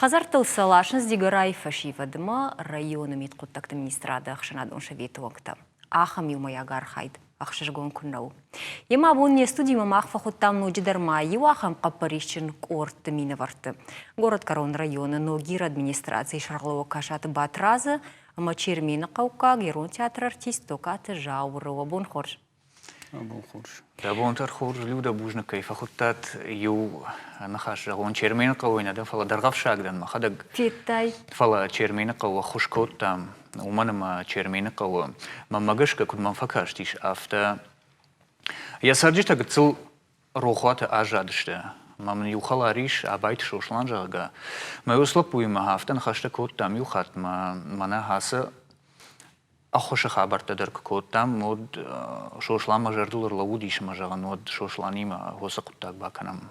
Хӕдзӕрттыл сӕ ласынц Дигорайы фӕсивӕдмӕ районы мидхъуыддӕгты министрады ӕхсӕнадон советы уӕнгтӕ. Ахӕм иумӕйаг архайд ӕхсызгон куыннӕ у. Йемӕ абон не студимӕ мах фӕхуыдтам ноджыдӕр ма иу ахӕм хъӕппӕрисджын къордты минӕвӕртты. Горӕтгӕрон районы Ногиры администрацийы сӕргълӕууӕг Касаты Батрадзы ӕмӕ Чермены хъӕуккаг ирон театры артист Токаты Зауыры. Уӕ бон хорз! Бон хорз. Дӕ бон дӕр хорз, Люда, бузныг кӕй фӕхуыдтат. Иу ныхас зӕгъон, Чермены хъӕуӕй нӕ дӕн, фӕлӕ дӕргъӕвсаг дӕн мӕхӕдӕг. Федтай? Фӕлӕ Чермены хъӕуы ӕххуыс кодтам, уымӕн ӕмӕ Чермены хъӕуы, мӕнмӕ гӕсгӕ, куыд мӕм фӕкастис, афтӕ йӕ цӕрджытӕ гыццыл рохуаты аззадысты. Мӕ мын иу хӕлар ис, Абайты Сослан, зӕгъгӕ. Мӕ ус лӕппуимӕ афтӕ ныхӕстӕ кодтам иу хатт, мӕ мӕнӕ ацы ӕххуысы хабӕрттӕ дӕр куы кодтам, уӕд Сослан мӕ зӕрдыл ӕрлӕууыдис ӕмӕ зӕгъын, уӕд Сосланимӕ уыцы хъуыддаг бакӕнӕм.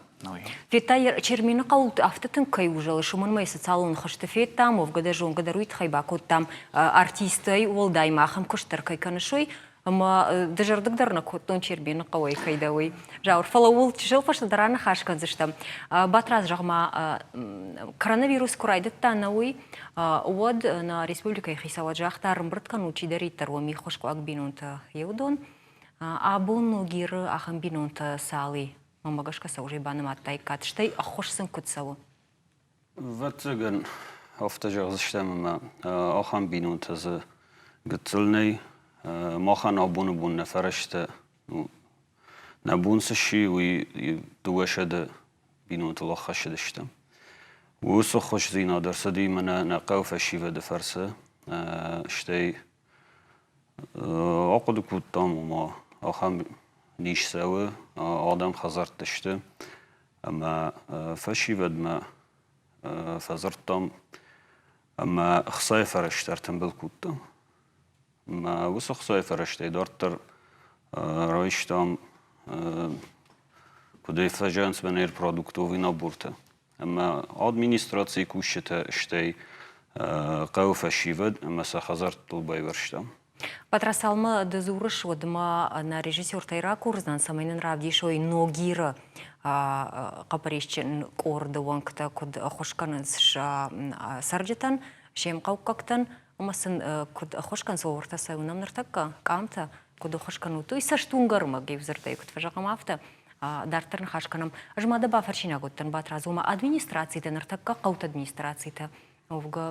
Федтай, Чермены хъӕуыл афтӕ тынг кӕй узӕлыс, уымӕн ма йӕ социалон хызты федтам, уӕвгӕ дӕ зонгӕ дӕр уый тыххӕй бакодтам, артисттӕй уӕлдай ма ахӕм куыст дӕр кӕй кӕныс, уый. Ӕмӕ дызӕрдыг дӕр нӕ кодтон Чермены хъӕуӕй кӕй дӕ, уый. Зауыр, фӕлӕ ууыл чысыл фӕстӕдӕр аныхас кӕндзыстӕм. Батрадз, зӕгъ-ма, коронавирус куы райдыдта нӕ уый, уӕд нӕ республикӕйы хицауад загъта, ӕрӕмбырд кӕнут чидӕриддӕр уӕм ӕххуысхъуаг бинонтӕ, уыдон. Абон Ногиры ахӕм бинонтӕ цал и? Мӕнмӕ гӕсгӕ сӕ уже банымадтаиккат, стӕй ӕххуыс сын куыд цӕуы? Ӕвӕццӕгӕн, афтӕ зӕгъдзыстӕм ӕмӕ ахӕм бинонтӕ дзы гыццыл нӕй. Махӕн абоны бон нӕ фӕрӕзтӕ, нӕ бон цы сси, уый 200 бинонтыл ӕххӕссыдыстӕм. Уыцы ӕххуысдзинад ӕрцыди мӕнӕ нӕ хъӕуы фӕсивӕды фӕрцы, стӕй ахъуыды кодтам, ома ахӕм низ цӕуы, адӕм хӕдзӕртты сты. Ӕмӕ фӕсивӕдмӕ фӕдзырдтам ӕмӕ ӕхцайы фӕрӕзтӕ ӕртымбыл кодтам. Ӕмӕ уыцы ӕхцайы фӕрӕзтӕй дарддӕр райстам, куыдӕй фӕзӕгъынц, мӕнӕ продуктовый набортӕ. Ӕмӕ администрацийы кусджытӕ, стӕй хъӕуы фӕсивӕд ӕмӕ сӕ хӕдзӕрттыл байуӕрстам. Патрасалмӕ ды дзурыс, уӕд ма нӕ режиссертӕй ракурдзынӕн, цӕмӕй нын равдисой Ногиры хъӕппӕрисджын къорды уӕнгтӕ куыд ӕххуыс кӕнынц сӕ цӕрджытӕн, се мхъӕуккӕгтӕн ӕмӕ сын куыд ӕххуыс кӕнынц, уавӕртӕ сӕ уынӕм ныртӕккӕ, къамтӕ куыд ӕххуыс кӕнут, уый цӕстуынгӕрмӕг иу дзырдӕй куыд фӕзӕгъӕм, афтӕ. Дарддӕр ныхас кӕнӕм. Ӕз ма дӕ бафӕрсинаг уыдтӕн, Батрадз, ома администрацитӕ ныртӕккӕ хъӕуты администрацитӕ Уӕвгӕ,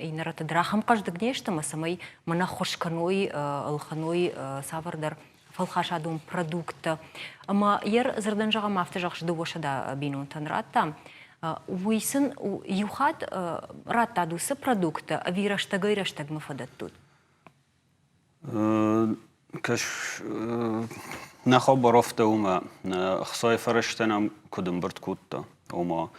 иннӕрӕтты дӕр ахӕм хъӕздыг не сты, ӕмӕ цӕмӕй мӕн ӕххуыс кӕной, ӕлхӕной цавӕрдӕр фӕлхасадон продукттӕ. Ӕмӕ йӕ дзырдӕн зӕгъӕм, афтӕ зӕгъыс, 200 бинонтӕн радтам. Уый сын иу хатт радтад уыцы продукттӕ ӕви рӕстӕгӕй-рӕстӕгмӕ фӕдӕттут? Кӕс, нӕ хабар афтӕ у мӕ ӕхцайы фӕрӕзтӕ нӕм куыд ӕмбырд кодта, ома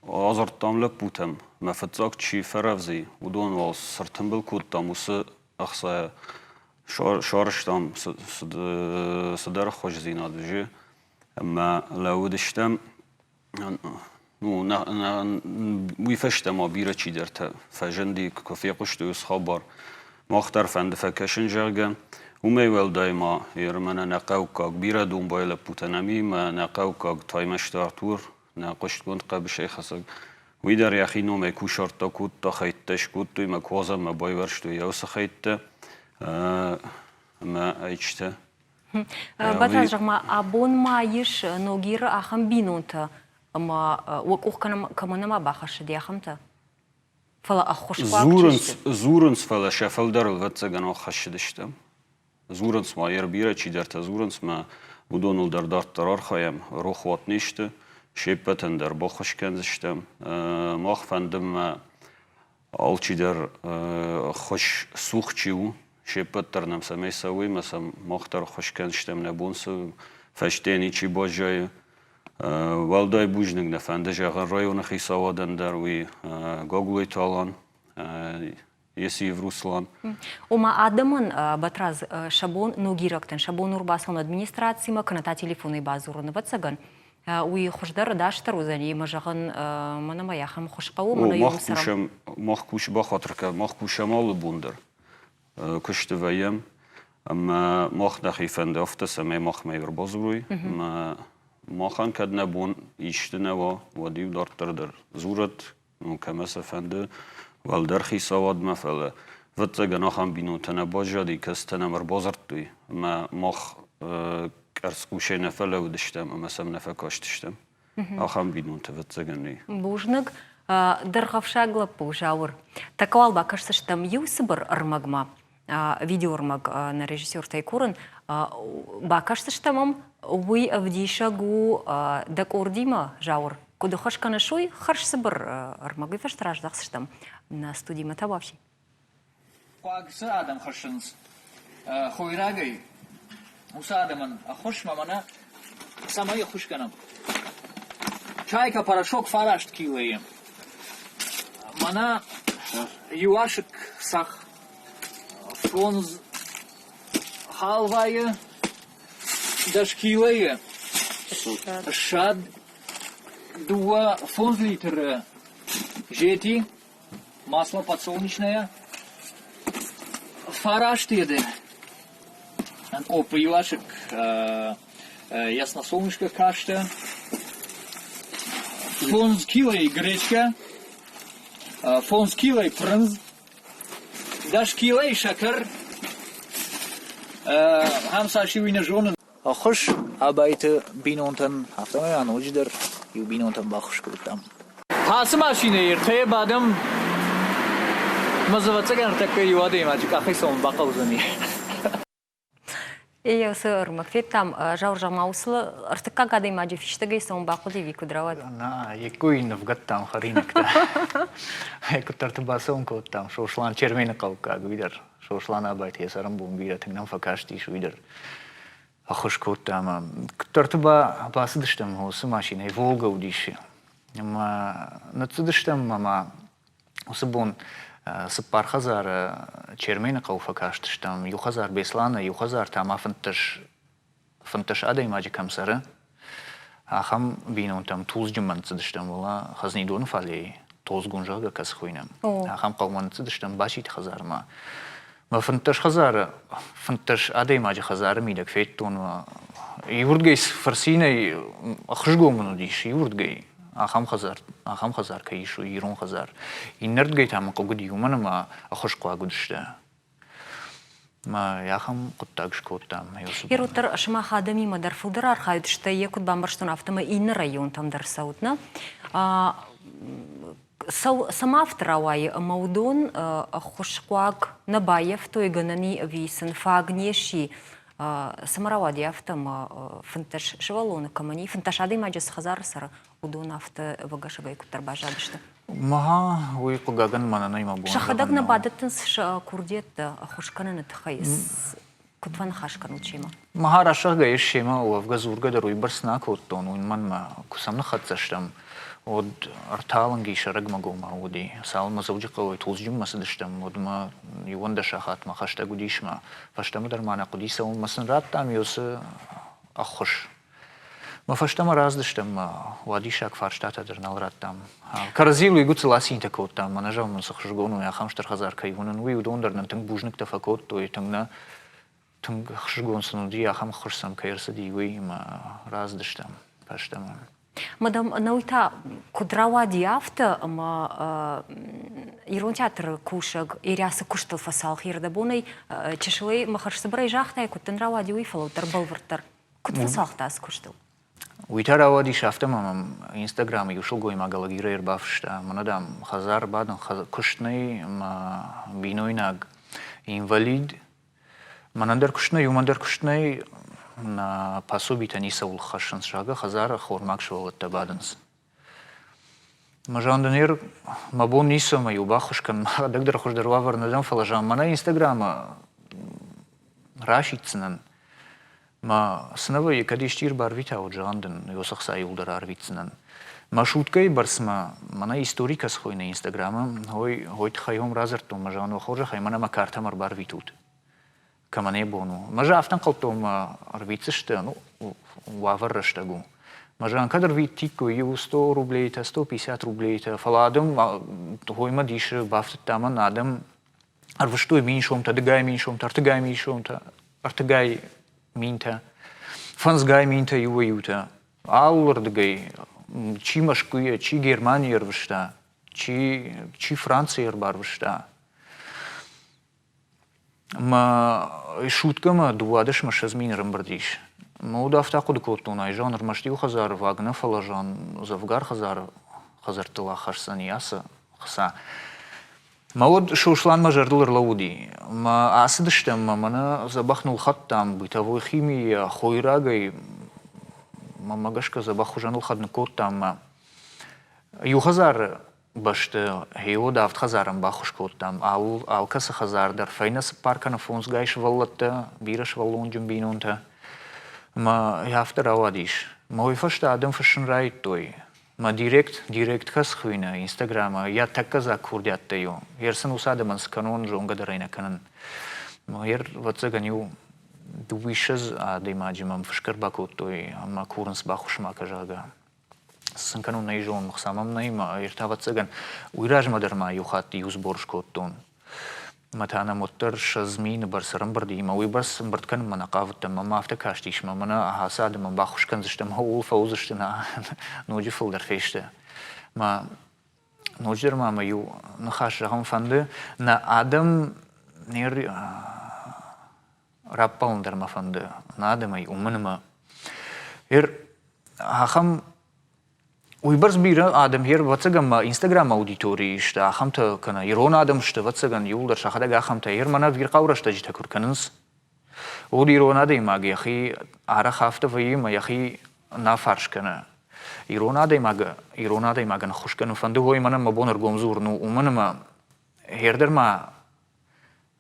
Адзырдтам лӕппутӕм, мӕ фыццаг чи фӕрӕвдз и, уыдон уал цы ртымбыл кодтам, уыцы ӕхцайӕ сарӕзтам цыдӕр ӕххуысдзинад уже ӕмӕ лӕууыдыстӕм. Ну, уый фӕстӕ ма бирӕ чидӕртӕ фӕзынди, куы фехъуыстой уыцы хабар. Мах дӕр фӕнды фӕкӕсын, зӕгъгӕ. Уымӕй уӕлдай ма мӕнӕ нӕ хъӕуккаг бирӕ домбай лӕппутӕ нӕм и, мӕ нӕ хъӕуккаг Таймӕзты Артур, нӕ хъуыстгонд хъӕбысӕйхӕцӕг. Уый дӕр йӕхи номӕй кусӕрттӕ кодта, хӕйттӕ скодтой мӕ куадзӕнмӕ байуӕрстой йӕ уыцы хӕйттӕ ӕмӕ ӕйчытӕ. Батрадз, зӕгъ-ма, абон ма ис Ногиры ахӕм бинонтӕ, ӕмӕ уӕ къух кӕмӕ нӕма бахӕссыди, ахӕмтӕ? Фӕлӕ ӕххуысхъуаг чи Дзурынц, сты? дзурынц, фӕлӕ сӕ фылдӕрыл, ӕвӕццӕгӕн, ӕххӕссыдысты. Дзурынц ма, йер бирӕ чидӕртӕ дзурынц мӕ уыдоныл дӕр дарддӕр архайӕм, рохуат не сты, се ппӕтӕн дӕр баххуыс кӕндзыстӕм. Мах фӕнды мӕ алчидӕр ӕххуыс цух чи у, се ппӕт дӕр нӕм цӕмӕй цӕуой мӕ сӕм мах дӕр ӕххуыс кӕндзыстӕм, нӕ бон цы фӕсте ничи баззайы. Уӕлдай бузныг нӕ фӕнды зӕгъын районы хицауадӕн дӕр, уый Гаглойты Алан, Есиев Руслан. Ома адӕмӕн, Батрадз, сӕ бон ногирӕгтӕн, сӕ бон ӕрбацӕуын администрацимӕ кӕнӕ та телефонӕй бадзурын, ӕвӕццӕгӕн, уый хуыздӕр, ӕдасдӕр уыдзӕни ӕмӕ зӕгъын, мӕнӕ мӕ ахӕм хуыз хъӕуы, мӕнӕ Мах кусӕм, мах кус, бахатыр кӕн, мах кусӕм алы бон дӕр. Куысты вӕййӕм, ӕмӕ мах нӕхи фӕнды афтӕ, цӕмӕй махмӕ ӕрбадзурой. Ӕмӕ махӕн кӕд нӕ бон исты нӕ уа, уӕд-иу дарддӕр дӕр дзурӕд, ну, кӕмӕ сӕ фӕнды, уӕлдӕр хицауадмӕ, фӕлӕ, ӕвӕццӕгӕн, ахӕм бинонтӕ нӕ баззади, кӕцытӕ нӕм ӕрбадзырдтой, ӕмӕ мах къӕрцхъусӕй нӕ фӕлӕууыдыстӕм ӕмӕ сӕм нӕ фӕкастыстӕм. Ахӕм бинонтӕ, ӕвӕццӕгӕн, нӕй. Бузныг. Дӕргъӕвсаг лӕппу Зауыр. Тӕккӕ уал бакӕсдзыстӕм иу цыбыр ӕрмӕгмӕ. Видеоӕрмӕг нӕ режиссертӕй курын. Бакӕсдзыстӕм ӕм, уый ӕвдисӕг у дӕ къордимӕ, Зауыр. Куыд ӕххуыс кӕныс, уый хӕрзцыбыр ӕрмӕг уый фӕстӕ раздӕхдзыстӕм нӕ студимӕ табуафси. Хъуаг цы адӕм хӕссынц хойрагӕй, уыцы адӕмӕн ӕххуысмӕ мӕнӕ цӕмӕй ӕххуыс кӕнӕм. Чайка порошок фараст килойы. Мӕнӕ иу асыкк цӕхх, фондз халвайы, 10 килойы ссад, дыууӕ фондз литры зети, масло подсолнечное, фараст еды къоппы иу асыкк ясносолнышко кастӕ, фондз килойы гречкӕ, фондз килойы пырындз, 10 килойы сӕкӕр, ахӕм цас уый нӕ зонын. Ӕххуыс Абайты бинонтӕн, афтӕмӕй ма ноджыдӕр иу бинонтӕн баххуыс кодтам. Ацы машинӕйы ӕртӕйӕ бадӕм ӕмӕ дзы ӕвӕццӕгӕн ӕртӕккӕ иу адӕймаджы къахӕй цӕуын бахъӕудзӕни. Еу цы ӕрмӕг федтам, Зауыр, зӕгъ-ма, уыцы ӕртыккаг адӕймаджы фистӕгӕй цӕуын бахъуыди ӕви куыд рауад? Нӕ, йе ккой нывгӕдтам хӕринӕгтӕ. Куыддӕрты бацӕуын кодтам, Сослан Чермены хъӕуккаг, уый дӕр Сослан Абайты йӕ цӕрӕнбон бирӕ тынг нӕм фӕкастис, уый дӕр ӕххуыс кодта ӕмӕ куыддӕрты бацыдыстӕм уыцы машинӕйы, Волга уыдис ӕмӕ ныццыдыстӕм ӕмӕ уыцы бон цыппар хӕдзары Чермены хъӕуы фӕкастыстӕм, иу хӕдзар Беслӕны, иу хӕдзар та ма 15 адӕймаджы кӕм цӕры, ахӕм бинонтӕм Тулдзджынмӕ ныццыдыстӕм, уӕлӕ Хӕзнидоны фалейы. Тозгун, зӕгъгӕ, кӕцы хуыйнӕм. Ахӕм хъӕумӕ ныццыдыстӕм Баситы хӕдзармӕ. Мӕ 15 хӕдзары, 15 адӕймаджы хӕдзары мидӕг федтон. Иуырдгӕй фырцинӕй ӕхсызгон мын уыдис, иуырдгӕй ахӕм хӕдзар, ахӕм хӕдзар кӕй ис, уый ирон хӕдзар. Иннӕрдгӕй та мын хъыг уыди, уымӕн ӕмӕ ӕххуысхъуаг уыдысты. Мӕ ахӕм хъуыддаг скодтам. Ироддӕр сымах адӕмимӕ дӕр фылдӕр архайут, стӕй йӕ куыд бамбӕрстон, афтӕмӕй иннӕ районтӕм дӕр цӕут, нӕ? Цӕмӕ афтӕ рауайы, ӕмӕ уыдон ӕххуысхъуаг нӕ баййӕфтой, гӕнӕн и ӕви сын фаг не сси? Цӕмӕ рауади афтӕ, ӕмӕ 15 сывӕллоны кӕмӕн и, 15 адӕймаджы цы хӕдзары цӕры, уыдон афтӕ ӕвӕгӕсӕгӕй куыддӕр баззадысты? Мӕ уый хъыгагӕн мӕнӕн нӕй мӕ бон. Сӕхӕдӕг нӕ бадӕттынц сӕ курдиӕттӕ ӕххуыс кӕныны тыххӕй. Куыд фӕныхас кӕнут семӕ? Мӕ расӕгъгӕ ис семӕ, уӕвгӕ дзургӕ дӕр уыйбӕрц нӕ акодтон, уымӕн мӕ куы сӕм ныххӕццӕ стӕм, уӕд ӕрталынг ис ӕрӕгмӕгомау уыди. Цалынмӕ Дзӕуджыхъӕуӕй Тулдзджынмӕ цыдыстӕм, уӕдмӕ 11 сахатмӕ хӕстӕг уыдис мӕ фӕстӕмӕ дӕр ма нӕ хъуыди цӕуын мӕ сын радтам уыцы ӕххуыс. Мӕ фӕстӕмӕ раздыстӕм мӕ уадиссаг фарстатӕ дӕр нал радтам. Кӕрӕдзийыл уый гуыцыл ацинтӕ кодтам, мӕнӕ зӕгъ мын цы хсызгон у, ахӕм стыр хӕдзар кӕй уынын, уый уыдон дӕр нын тынг бузныгтӕ фӕкодтой, тынг нӕ тынг ӕхсызгон сын уыди, ахӕм ӕххуыс сӕм кӕй ӕрцыди, уый ӕмӕ раздыстӕм фӕстӕмӕ. Мадам, ӕнӕуый та куыд рауади афтӕ, ӕмӕ ирон театры кусӕг Ирӕсы куыстыл фӕцалх ӕрдӕбонӕй чысылӕй мӕ хӕрзцыбырӕй загътай, куыд дын рауади, уый, фӕлӕ уӕддӕр бӕлвырддӕр Куыд фӕцагъта ацы куыстыл? Уый та рауадис афтӕ, ӕмӕ мӕм Инстаграмы иу сылгоймаг Алагирӕй ӕрбафыста. Мӕнӕ, дам, хӕдзары бадын куыст нӕй, мӕ бинойнаг инвалид. Мӕнӕн дӕр куыст нӕй, уымӕн дӕр куыст нӕй, нӕ пособитӕ ницӕуыл хӕссынц, зӕгъгӕ, хӕдзары ӕххормаг сывӕллӕттӕ бадынц. Мӕ Жан-Денер, мӕ бон ницы ӕмӕ-иу баххуыс кӕн, мӕхӕдӕг дӕр хуыздӕр уавӕр нӕ дӕн, фӕлӕ замманай Инстаграмы расиддзынӕн. Мӕ цы нӕ вӕййы, кӕд исчи ӕрбарвита, уӕд зӕгъӕн дын, уыцы хца иууылдӕр арвитдзынӕн. Мӕ суткӕйы бӕрц мӕ мӕнӕ истори кӕцы хуыйны Инстаграмы, уой, уой тыххӕй уым радзырдтон, мӕ зӕгъын, уӕ хорзӕхӕй, мӕнӕ мӕ картӕмӕ ӕрбарвитут. Кӕмӕн йӕ бон у. Мӕ зӕгъ, афтӕ ӕнхъӕлдтон, мӕ ӕрвитдзысты, ну, уавӕр рӕстӕг у. Мӕ зӕгъын, кӕд ӕрвитиккой иу 100 рублейтӕ, 150 рублейтӕ, фӕлӕ адӕм хоймӕ дисы бафтыдта мӕн, адӕм ӕрвыстой 1000 сомтӕ, дыгай 1000 сомтӕ, ӕртыгай 1000 сомтӕ, ӕртыгай минтӕ, фӕндзгай минтӕ иуӕй-иутӕ. Алырдыгӕй, чи Мӕскуыйӕ, чи Германийӕ ӕрвыста, чи, чи Францийӕ ӕрбарвыста. Мӕ суткӕмӕ 22 мины ӕрӕмбырд ис. Мӕ уд афтӕ ахъуыды кодтон, ай зӕгъын, ӕрмӕст иу хӕдзары ваг нӕ, фӕлӕ зӕгъын, дзӕвгар хӕдзары хӕдзӕрттыл аххӕсдзӕни ацы хца. Мӕ уд Сослан мӕ зӕрдыл ӕрлӕууыди. Мӕ ацыдыстӕм мӕ мӕнӕ дзӕбӕх нылхӕдтам бытовой химийӕ, хойрагӕй. Мӕнмӕ гӕсгӕ дзӕбӕх хуызӕн ӕлхӕд ныккодтам мӕ иу хӕдзары бӕсты гъеуӕд авд хӕдзарӕн баххуыс кодтам. Алкӕцы хӕдзар дӕр фӕйнӕ цыппар кӕнӕ фондзгай сывӕллӕттӕ, бирӕ сывӕллонджын бинонтӕ. Ӕмӕ афтӕ рауадис. Мӕ уый фӕстӕ адӕм фыссын райдыдтой. Мӕ директ, директ кӕс хуыйны Инстаграмы, йӕ тӕккӕ дзаг курдиӕттӕй у. Ер сын уыцы адӕмӕн цы кӕнон, зонгӕ дӕр ӕй нӕ кӕнын. Ер, ӕвӕццӕгӕн, иу дыууиссӕдз адӕймаджы мӕм фысгӕ ӕрбакодтой ӕмӕ курынц баххуыс ма кӕ, зӕгъгӕ. Цы сын кӕнон, нӕй зонын, хца мӕм нӕй, мӕ ӕртӕ, ӕвӕццӕгӕн, уый размӕ дӕр ма иу хатт иу сбор скодтон. Мӕ та нӕм уӕддӕр 20 000 бӕрц ӕрӕмбырд и, мӕ уыйбӕрц ӕмбырд кӕнынмӕ нӕ хъавыдтӕн, мӕнмӕ афтӕ кастис, мӕ мӕнӕ ацы адӕмӕн баххуыс кӕндзыстӕм, ууыл фӕуыдзысты, нӕ ноджы фылдӕр фесты. Мӕ ноджыдӕр ма мӕ иу ныхас зӕгъын фӕнды, нӕ адӕм не раппӕлын дӕр мӕ фӕнды нӕ адӕмӕй, уымӕн ӕмӕ ахӕм Уыйбӕрц бирӕ адӕм йе рвӕццӕгӕн ма Инстаграмы аудиторийы сты, ахӕмтӕ кӕнӕ ирон адӕм сты, ӕвӕццӕгӕн, иууылдӕр сӕхӕдӕг ахӕмтӕ. Ер мӕнӕ ӕвирхъау рӕстӕджытӕ куы ркӕнынц, уӕд ирон адӕймаг йӕхи арӕх афтӕ вӕййы ӕмӕ йӕхи нӕ фарс кӕны. Ирон адӕймаг ирон адӕймагӕн ӕххуыс кӕнын фӕнды, ой, мӕнӕн мӕ бон ӕргом дзурын у, уымӕн ӕмӕ хердӕр ма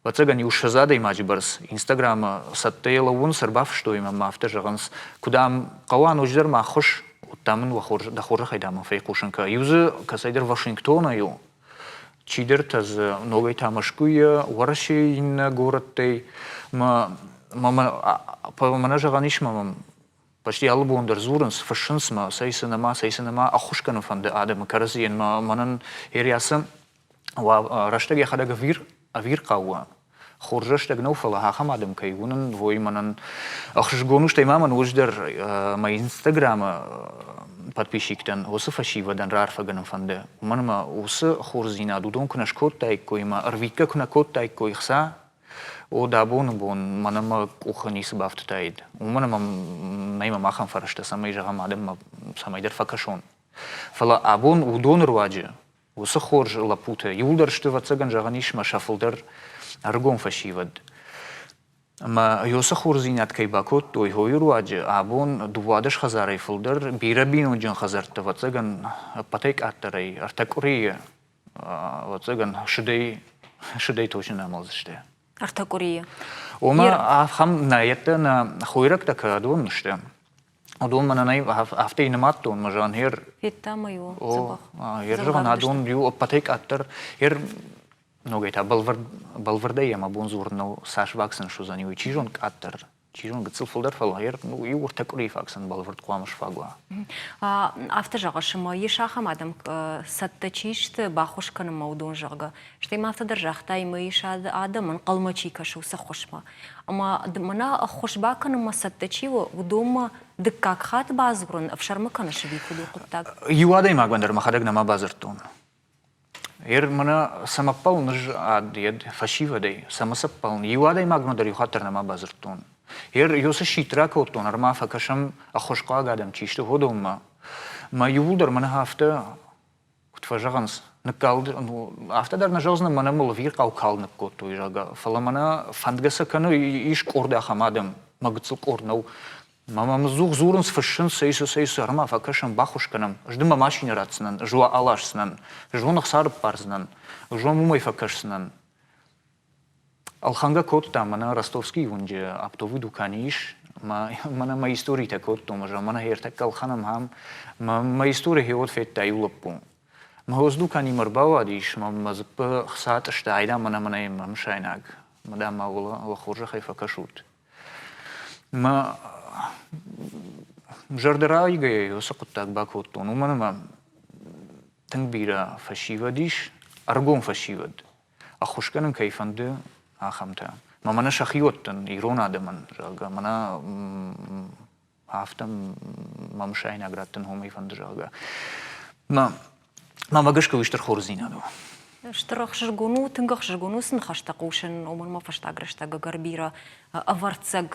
Ӕвӕццӕгӕн, иу 20 адӕймаджы бӕрц Инстаграмы цӕттӕйӕ лӕууынц, ӕрбафыстой мӕм ӕмӕ афтӕ зӕгъынц, куы дам, хъӕуа ноджыдӕр ма ӕххуыс, уӕд дам мын дӕ хорзӕхӕй дам мын фехъусын кӕ. Иу дзы кӕцӕйдӕр Вашингтонӕй у, чидӕртӕ дзы ногӕй та Мӕскуыйӕ, Уӕрӕсейы иннӕ горӕттӕй. Мӕ, мӕ, мӕнӕ зӕгъӕн ис, мӕ мӕм. Почти алы бон дӕр дзурынц, фыссынц мӕ, цӕй цы нӕма, цӕй цы нӕма, ӕххуыс кӕнын фӕнды адӕмы кӕрӕдзийӕн мӕ мӕнӕн Ериасы рӕстӕг йӕхӕдӕг ӕвирхъау у. Хорз рӕстӕг нӕу, фӕлӕ ахӕм адӕм кӕй уынын, уый мӕнӕн ӕхсызгон у, стӕй ма мӕн уыз дӕр мӕ Инстаграмы подписчиктӕн уыцы фӕсивӕдӕн раарфӕгӕнын фӕнды. Уымӕн ӕмӕ уыцы хорздзинад уыдон куы нӕ скодтаиккой ӕмӕ ӕрвитгӕ куы нӕ кодтаиккой хца, о, дӕ абоны бон мӕнӕ мӕ къухы ницы бафтыдаид. Уымӕн ӕмӕ нӕй мӕм ахӕм фӕрӕзтӕ, цӕмӕй зӕгъӕм адӕммӕ цӕмӕйдӕр фӕкӕсон. Фӕлӕ абон уыдоны руаджы уыцы хорз лӕппутӕ иуылдӕр сты, ӕвӕццӕгӕн, зӕгъӕн ис, мӕ сӕ фылдӕр ӕрыгон фӕсивӕд. Ӕмӕ уыцы хорздзинад кӕй бакодтой, хойы руаджы абон 12 хӕдзарӕй фылдӕр бирӕ бинонджын хӕдзӕртты, ӕвӕццӕгӕн, ӕппӕтӕй къаддӕрӕй ӕртӕ къуырийы, ӕвӕццӕгӕн, сыдӕй точно нӕ амӕлдзысты. Ӕртӕ къуырийы. Ома ахӕм нӕйӕдтӕ нӕ хойрӕгтӕ кӕдон сты, уыдон мӕнӕн афтӕ нымадтон, мӕ зӕгъын, ер Федтам ӕй, о, дзӕбӕх. Ер зӕгъын, адон иу ӕппӕтӕй къаддӕр, ер ногӕй та бӕлвырдӕй йӕ мӕ бон дзурын нӕу, цас вакцин суыдзӕни, уый чи зон къаддӕр, чи зон гыццыл фылдӕр, фӕлӕ ер иу ӕртӕ къуырийы фаг сын бӕлвырд хъуамӕ сфаг уа. Афтӕ зӕгъыс, ӕмӕ ис ахӕм адӕм, цӕттӕ чи сты баххуыс кӕнынмӕ, уыдон, зӕгъгӕ. Стӕй ма афтӕ дӕр загътай, ӕмӕ ис адӕм, ӕнхъӕлмӕ чи кӕсы, уыцы ӕххуысмӕ. Ӕмӕ мӕнӕ ӕххуыс бакӕнынмӕ цӕттӕ чи у, уыдонмӕ дыккаг хатт бадзурын ӕфсӕрмы кӕныс ӕви куыд у хъуыддаг? Иу адӕймагмӕ дӕр мӕхӕдӕг нӕма бадзырдтон. Ер мӕнӕ цӕмӕ ӕппӕлын ӕз ад фӕсивӕдӕй, цӕмӕ сӕ ӕппӕлын, иу адӕймагмӕ дӕр иу хатт дӕр нӕма бадзырдтон. Ер ёсы сидт ракодтон, ӕрма фӕкӕсӕм ӕххуысхъуаг адӕм чи сты, уыдонмӕ. Мӕ иууылдӕр мӕнӕ афтӕ куыд фӕзӕгъынц, ныккалд, афтӕ дӕр нӕ зӕгъдзынӕн, мӕнӕ мыл ӕвирхъау кал ныккодтой, зӕгъгӕ, фӕлӕ мӕнӕ фӕндгӕ сӕ кӕны, ис къорд ахӕм адӕм, мӕ гыццыл къорд нӕу. Мӕ мӕм ӕдзух дзурынц, фыссынц, цӕй цы, цӕй цы, ӕрма фӕкӕсӕм, баххуыс кӕнӕм, ӕз дын мӕ машинӕ ратдзынӕн, ӕз уӕ аласдзынӕн, ӕз уын ӕхца рыппардзынӕн, ӕз уӕм уымӕй фӕкӕсдзынӕн. Ӕлхӕнгӕ кодта, мӕнӕ Ростовскийы уынджы оптовый дукани ис, мӕнӕ мӕ историтӕ кодтон, ӕз мӕнӕ ӕртӕккӕ ӕлхӕнӕм ам. Мӕ истори хеуод федта иу лӕппу. Мӕ хос дуканимӕ ӕрбауадис, мӕ мӕ дзыппы хца тъыста, айда мӕнӕ мӕнӕ мӕ мысайнаг, мӕ дам ма уӕ хорзӕхӕй фӕкӕсут. Мӕ зӕрдӕрайгӕйӕ уыцы хъуыддаг бакодтон, уымӕн ӕмӕ тынг бирӕ фӕсивӕд ис, ӕрыгон фӕсивӕд, ӕххуыс кӕнын кӕй фӕнды, ахӕмтӕ. Мӕ мӕнӕ сӕхиуӕттӕн, ирон адӕмӕн, зӕгъгӕ, мӕнӕ афтӕ мӕ мысайнаг раттын уымӕй фӕнды, зӕгъгӕ. Мӕ мӕ гӕсгӕ уый стыр хорздзинад у. Стыр ӕхсызгон у, тынг ӕхсызгон у цы ныхӕстӕ хъусын, уымӕн мӕ фӕстаг рӕстӕг ӕгӕр бирӕ ӕвӕрццаг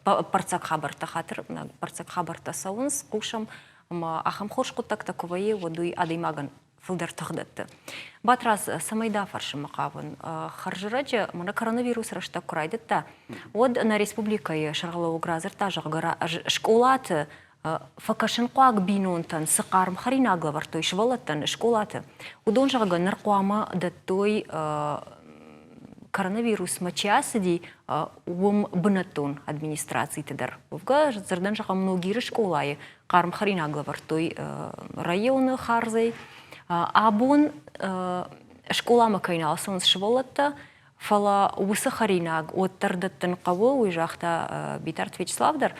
ӕппӕрццаг хабӕрттӕ хатыр, ӕппӕрццаг хабӕрттӕ цӕуынц, хъусӕм, ӕмӕ ахӕм хорз хъуыддӕгтӕ куы вӕййы, уӕд уый адӕймагӕн фылдӕр тых дӕтты. Батрадз, цӕмӕй дӕ фӕрсынмӕ хъавын? Хӕрзӕрӕджы мӕнӕ коронавирус рӕстӕг куы райдыдта, уӕд нӕ республикӕйы сӕргълӕууӕг радзырдта, зӕгъгӕ, скъолаты фӕкӕсынхъуаг бинонтӕн цы хъарм хӕринаг лӕвӕрдтой сывӕллӕттӕн скъолаты, уыдон, зӕгъгӕ, ныр хъуамӕ дӕттой коронавирусмӕ чи ацыди, уым бынӕттон администрациты дӕр. Уӕвгӕ, дзырдӕн зӕгъӕм, Ногиры скъолайы хъарм хӕринаг лӕвӕрдтой районы хардзӕй. Абон скъоламӕ кӕй нал цӕуынц сывӕллӕттӕ, фӕлӕ уыцы хӕринаг уӕддӕр дӕттын хъӕуы, уый загъта Битарты Вячеслав дӕр.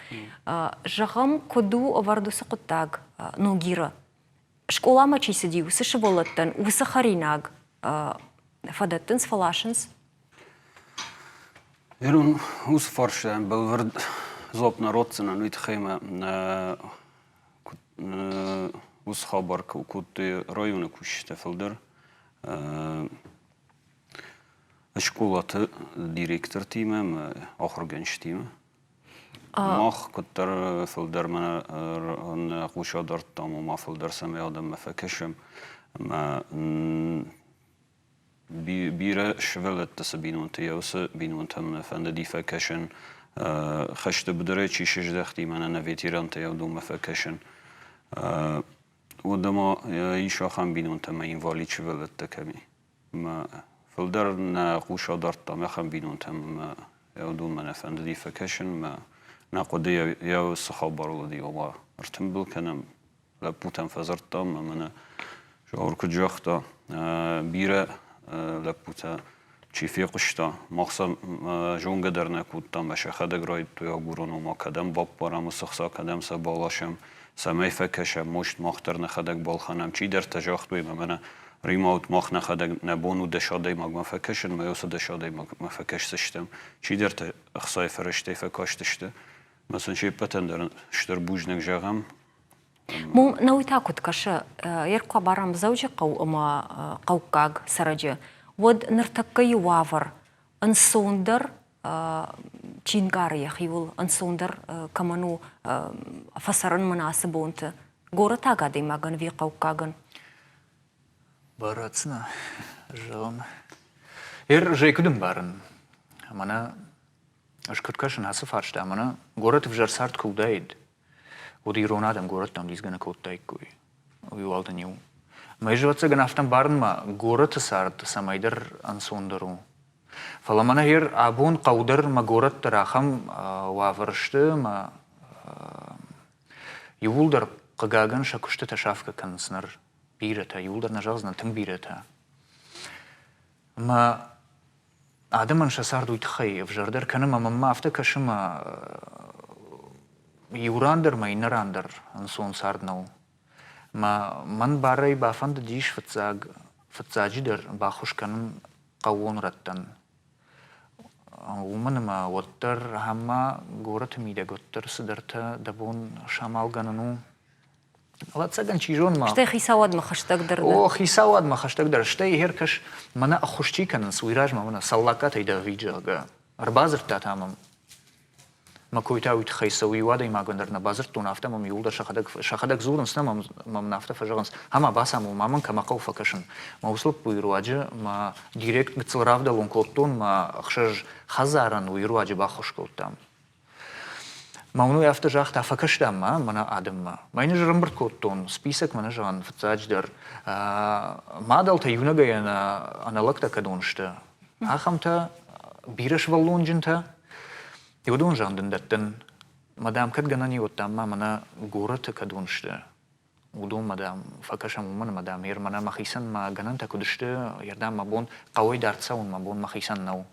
Зӕгъӕм, куыд у ӕвӕрд уыцы хъуыддаг Ногиры? Скъоламӕ чи цыди, уыцы сывӕллӕттӕн уыцы хӕринаг фӕдӕттынц, фӕласынц? Ирон уыцы фарстайӕн бӕлвырд дзуапп нӕ ратдзынӕн, уый тыххӕй мӕ уыцы хабар кодтой районы кусджытӕ фылдӕр. Скъолаты директортимӕ ӕмӕ ахуыргӕнджытимӕ. Мах куыддӕр фылдӕр нӕ хъус адардтам, ома фылдӕр цӕмӕй адӕммӕ фӕкӕсӕм ӕмӕ Бирӕ сывӕллӕттӕ цы бинонты йӕ уыцы бинонтӕм нӕ фӕндыди фӕкӕсын, хӕсты быдырӕй чи сыздӕхти, мӕнӕ нӕ ветерантӕ уыдонмӕ фӕкӕсын. Уӕдӕ ма ис ахӕм бинонтӕ ӕмӕ инвалид сывӕллӕттӕ кӕм и. Ӕмӕ фылдӕр нӕ хъус адардтам ахӕм бинонтӕм ӕмӕ уыдонмӕ нӕ фӕндыди фӕкӕсын ӕмӕ нӕ хъуыды йӕ цы хабар уыди, ома ӕртымбыл кӕнӕм лӕппутӕм фӕдзырдтам ӕмӕ нӕ Зауыр куыд загъта, бирӕ лӕппутӕ Чи фехъуыста, мах сӕ зонгӕ дӕр нӕ кодтам, ӕмӕ сӕхӕдӕг райдыдтой агурын, ома кӕдӕм баппарӕм уыцы хца, кӕдӕм сӕ баласӕм, цӕмӕй фӕкӕсӕм, может, мах дӕр нӕхӕдӕг балхӕнӕм. Чидӕртӕ загътой, ӕмӕ мӕнӕ Римаут, мах нӕхӕдӕг нӕ бон у дӕс адӕймагмӕ фӕкӕсын, мӕ уыцы дӕс адӕймагмӕ фӕкӕсдзыстӕм. Чидӕртӕ ӕхцайы фӕрӕзтӕй фӕкастысты. Мӕ сын се ппӕтӕн дӕр стыр бузныг зӕгъӕм. Нӕ уый та куыд кӕсы, ӕркуы абарӕм Дзӕуджыхъӕу ӕмӕ хъӕуккаг цӕрӕджы, уӕд ныртӕккӕйы уавӕр ӕнцондӕр чи нкъары йӕхиуыл, ӕнцондӕр кӕмӕн у фӕцӕрын мын ацы бонты, горӕтаг адӕймагӕн ӕви хъӕуккагӕн? Бӕрӕцнӕ, зӕгъын. Эр куыд ӕмбарын? Мӕнӕ ӕз куыд кӕсын ацы фарста, мӕнӕ горӕты ӕвзӕр цард куы уыдаид, уӕд ирон адӕм горӕттӕм лидзгӕ нӕ кодтаиккой. Уый уал дын иу. Мӕ ӕз ӕвӕццӕгӕн афтӕ ӕмбарын ма горӕты цард цӕмӕйдӕр ӕнцондӕр у. Фӕлӕ мӕнӕ гъер абон хъӕу дӕр мӕ горӕт дӕр ахӕм уавӕры сты ӕмӕ иууылдӕр хъыгагӕн сӕ куыстытӕ сафгӕ кӕнынц ныр бирӕтӕ, иууылдӕр нӕ зӕгъдзынӕн, тынг бирӕтӕ. Ӕмӕ адӕмӕн сӕ цард уый тыххӕй ӕвзӕрдӕр кӕны ӕмӕ мӕнмӕ афтӕ кӕсы ӕмӕ иу ран дӕр мӕ иннӕ ран дӕр ӕнцон цард нӕу. Мӕ мӕн барӕй бафӕндыдис фыццаг, фыццаджыдӕр баххуыс кӕнын хъӕууон рӕттӕн. Уымӕн ӕмӕ уӕддӕр ахӕм ма горӕты мидӕг уӕддӕр цыдӕртӕ дӕ бон самалгӕнӕн у. Ӕвӕццӕгӕн, чи зоны ма. Стӕй хицауадмӕ хӕстӕгдӕр дӕ. О, хицауадмӕ хӕстӕгдӕр. Стӕй ӕркӕс, мӕнӕ ӕххуыс чи кӕнынц, уый размӕ мӕнӕ Цӕллагкатӕй Давид, зӕгъгӕ, ӕрбадзырдта та мӕм. Мӕ кой та уый тыххӕй цӕуы, иу адӕймагӕн дӕр нӕ бадзырдтон, афтӕ мӕм иууылдӕр сӕхӕдӕг, сӕхӕдӕг дзурынц, нӕ мӕм, мӕм афтӕ фӕзӕгъынц, ӕмӕ бацамон, ма мӕн кӕмӕ хъӕуы фӕкӕсын. Мӕ уыцы лӕппуйы руаджы мӕ директ гыццыл равдӕлон кодтон, мӕ ӕхсӕз хӕдзарӕн уый руаджы баххуыс кодтам. Мӕ уын уый афтӕ загъта, фӕкӕстам ма мӕнӕ адӕммӕ. Мӕ йын ӕз ӕрӕмбырд кодтон список, мӕнӕ зӕгъӕн, фыццаджыдӕр мадӕлтӕ иунӕгӕй ӕнӕлӕгтӕ кӕдон сты, ахӕмтӕ бирӕ сывӕллонджынтӕ. Уыдон зӕгъын дын дӕттын, мадам, кӕд гӕнӕн и, уӕд дам ма мӕнӕ горӕты кӕдон сты, уыдонмӕ, дам, фӕкӕсӕм, уымӕн ӕмӕ, дам, ер мӕнӕ мӕхицӕн мӕ гӕнӕнтӕ куыд сты, ер, дам, мӕ бон хъӕуӕй дард цӕуын мӕ бон мӕхицӕн нӕу.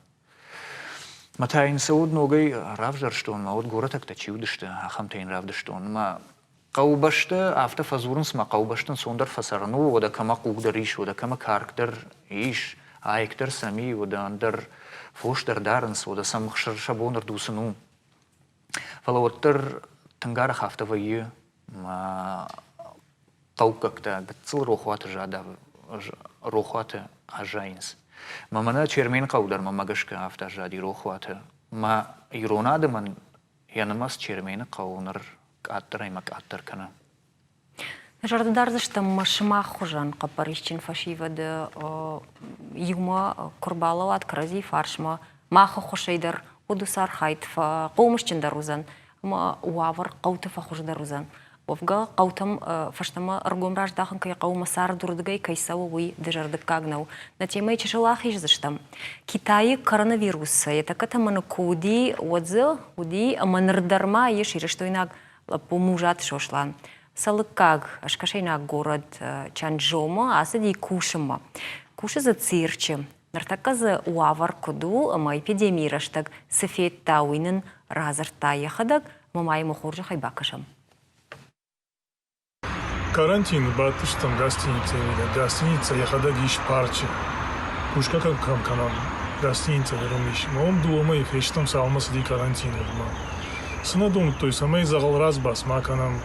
Мӕ та йын сӕ уд ногӕй равзӕрстон, мӕ уд горӕтӕгтӕ чи уыдысты, ахӕмтӕ йын равдыстон. Мӕ хъӕубӕсты афтӕ фӕдзурынц, мӕ хъӕубӕсты ӕнцондӕр фӕцӕрын у, уӕдӕ кӕмӕ хъуг дӕр ис, уӕдӕ кӕмӕ карк дӕр ис, айк дӕр сӕм и, уӕдӕ ӕндӕр фос дӕр дарынц, уӕдӕ сӕм ӕхсыр сӕ бон ӕрдуцын у. Фӕлӕ уӕддӕр тынг арӕх афтӕ вӕййы, мӕ хъӕуккӕгтӕ гыццыл рохуаты рохуаты аззайынц. Мӕ мӕнӕ Черменхъӕу дӕр мӕнмӕ гӕсгӕ афтӕ аззади рохуаты. Мӕ ирон адӕмӕн йӕ нымӕц Чермены хъӕуы ныр къаддӕр ӕмӕ къаддӕр кӕны. Зӕрдӕ дардзыстӕм мӕ сымах хуызӕн хъӕппӕрисджын фӕсивӕды иумӕ куы рбалӕууат кӕрӕдзи фарсмӕ, мах ӕххуысӕй дӕр уӕд уыцы архайд фӕхъомысджындӕр уыдзӕн ӕмӕ уавӕр хъӕуты фӕхуыздӕр уыдзӕн. Уӕвгӕ, хъӕутӕм фӕстӕмӕ ӕргом раздахын кӕй хъӕуы ӕмӕ цард уырдыгӕй кӕй цӕуы, уый дызӕрдыггаг нӕу. Нӕ темӕйы чысыл ахиздзыстӕм. Китайы коронавирус йӕ тӕккӕ тӕмӕны куы уыди, уӕд дзы уыди ӕмӕ ныр дӕр ма ис ирыстойнаг лӕппу Музаты Сослан. Цӕлыккаг, скӕсӕйнаг горӕт Чанчжоумӕ ацыди кусынмӕ. Кусы дзы цирчы. Ныртӕккӕ дзы уавӕр куыд у ӕмӕ эпидемийы рӕстӕг цы федта, уый нын радзырдта йӕхӕдӕг ӕмӕ ма йӕм хорзӕхӕй бакӕсӕм. Карантины бадтыстӕм гостиницӕйы мидӕг. Гостиницӕ йӕхӕдӕг ис парчы. Кусгӕ кӕм кӕнӕм, гостиницӕ дӕр уым ис. Мӕ уым дыууӕ мӕйы фестӕм, цалынмӕ цыди карантин, уӕдмӕ. Цы нӕ домдтой, цӕмӕй дзӕгъӕл разбас ма кӕнӕм.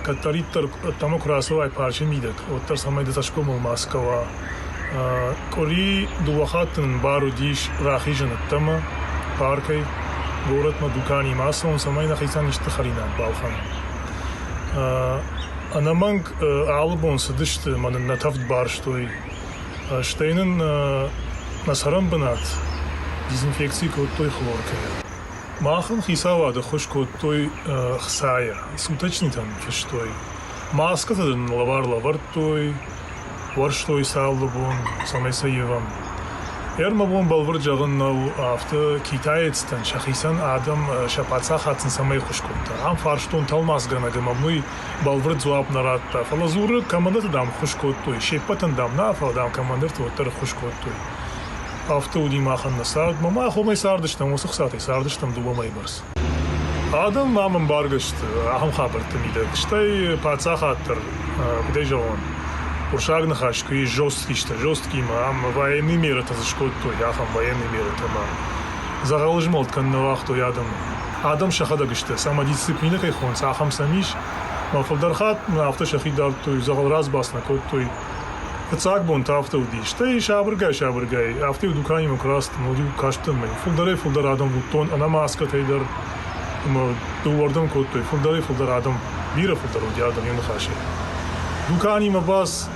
Кӕддӕриддӕр ӕддӕмӕ куы рацӕуай парчы мидӕг, уӕддӕр цӕмӕй дӕ цӕсгомыл маскӕ уа. Къуыри дыууӕ хатты нын бар уыдис рахизын ӕддӕмӕ, паркӕй, горӕтмӕ дуканимӕ ацӕуын, цӕмӕй нӕхицӕн исты хӕринаг балхӕнӕм. Ӕнӕмӕнг алы бон цыдысты ӕмӕ нын нӕ тӕвд барстой. Стӕй нын нӕ цӕрӕнбынат дезинфекци кодтой хлоркӕйӕ. Мах ын хицауад ӕххуыс кодтой хцайӕ, суточнитӕн фыстой. Маскӕтӕ дын лӕвар лӕвӕрдтой, уӕрстой сӕ алы бон, цӕмӕй сӕ ивӕм. Ӕрмӕ бон бӕлвырд зӕгъын нӕу, афтӕ китаецтӕн сӕхицӕн адӕм сӕ паддзахад сын цӕмӕй ӕххуыс кодта. Ам фарстон тӕлмацгӕнӕг ӕмӕ уый бӕлвырд дзуапп нӕ радта, фӕлӕ дзуры, командӕтӕ, дам, ӕххуыс кодтой, се ппӕтӕн, дам, нӕ, фӕлӕ, дам, командиртӕ уӕддӕр ӕххуыс кодтой. Афтӕ уыди махӕн нӕ цард. Мӕ мах уымӕй цардыстӕм, уыцы хцатӕй цардыстӕм дыууӕ мӕйы бӕрц. Адӕм мӕм ӕмбаргӕ сты ахӕм хабӕртты мидӕг. Стӕй паддзахад дӕр, куыдӕй зӕгъон, уырыссаг ныхас куы ис жесткий сты, жесткиймӕ ам военный мерӕтӕ дзы скодтой, ахӕм военный мерӕтӕ ӕмӕ дзӕгъӕлы змӕлд кӕнын нӕ уагътой адӕмы. Адӕм сӕхӕдӕг сты, самодисциплинӕ кӕй хонынц, ахӕм сӕм ис. Мӕ фылдӕр хатт афтӕ сӕхи дардтой, дзӕгъӕл разбас нӕ кодтой. Фыццаг бон та афтӕ уыди. Стӕй сабыргай-сабыргай, афтӕ-иу дуканимӕ куы рацыдтӕн, уӕд-иу кастӕн мӕ фылдӕрӕй-фылдӕр адӕм уыдтон ӕнӕ маскӕтӕй дӕр ӕмӕ дыууӕрдӕм кодтой. Фылдӕрӕй-фылдӕр адӕм, бирӕ фылдӕр уыди адӕм иу ныхасӕй. Дуканимӕ бац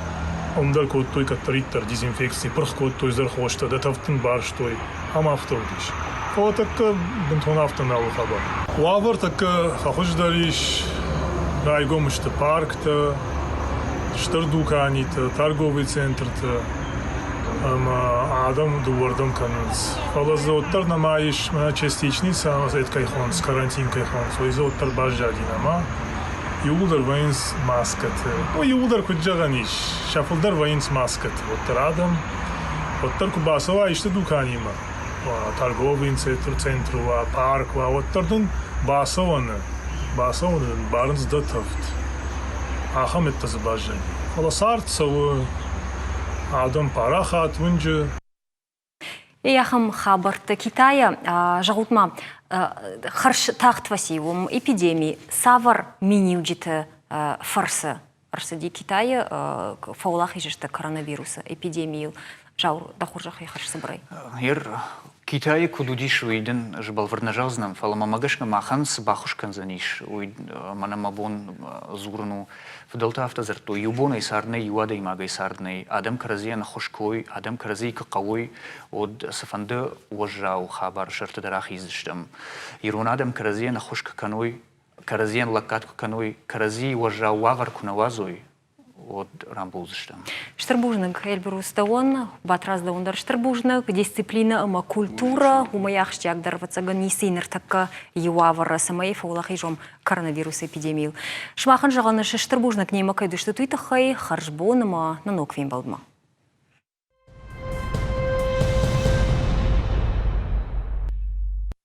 ам дӕр кодтой кӕддӕриддӕр дезинфекци, пырх кодтой зӕрхостӕ, дӕ тӕвд дын барстой. Ам афтӕ уыдис. Фӕлӕ тӕккӕ бынтон афтӕ нал у хабар. Уавӕр тӕккӕ фӕхуыздӕр ис, райгом сты парктӕ, стыр дуканитӕ, торговый центртӕ ӕмӕ адӕм дыууӕрдӕм кӕнынц. Фӕлӕ дзы уӕддӕр нӕма ис, мӕнӕ частичный самосвет кӕй хонынц, карантин кӕй хонынц, уый дзы уӕддӕр баззади нӕма. Иууылдӕр вӕййынц маскӕты. Ну, иууылдӕр куыд зӕгъӕн ис, сӕ фылдӕр вӕййынц маскӕты. Уӕддӕр адӕм уӕддӕр куы бацӕуа исты дуканимӕ, торговый центр, центр уа, парк уа, уӕддӕр дын бацӕуӕны, бацӕуӕны дын барынц дӕ тӕвд. Ахӕм ӕддӕ дзы баззади. Фӕлӕ цард цӕуы, адӕм парахат уынджы. Ахӕм хабӕрттӕ Китайӕ, зӕгъут-ма, хӕрз тагъд фӕци уым эпидеми, цавӕр миниуджыты фӕрцы ӕрцыди Китайы фӕуӕлахиз сты коронавирусы эпидемийыл? Зауыр, дӕ хорзӕхӕй хӕрзцыбырӕй. Ер, Китайы куыд уыдис, уый дын ӕз бӕлвырд нӕ зӕгъдзынӕн, фӕлӕ мӕмӕ гӕсгӕ махӕн цы баххуыс кӕндзӕнис, уый мӕнӕ мӕ бон дзурын у. Фыдӕлтӕ афтӕ дзырдтой, иу бонӕй цард нӕй, иу адӕймагӕй цард нӕй. Адӕм кӕрӕдзийӕн ӕххуыс кой, адӕм кӕрӕдзийы куы хъӕуой, уӕд цыфӕнды уӕззау хабары сӕрты дӕр ахиздзыстӕм. Ирон адӕм кӕрӕдзийӕн ӕххуыс куы кӕной, кӕрӕдзийӕн лӕггад куы кӕной, кӕрӕдзийы уӕззау уавӕр куы нӕ уадзой, уӕд рамбулдзыстӕм. Стыр бузныг, Эльбрус, дӕуӕн, Батрадз, дӕуӕн дӕр стыр бузныг. Дисциплинӕ ӕмӕ культурӕ уымӕй ахсджиагдӕр, ӕвӕццӕгӕн, ницы ныртӕккӕ иу уавӕры, цӕмӕй фӕуӕлахиз уӕм коронавирусы эпидемийыл. Сымахӕн зӕгъӕн ис стыр бузныг немӕ кӕй уыдыстут, уый тыххӕй. Хӕрзбон ӕмӕ нӕ ног фембӕлдмӕ.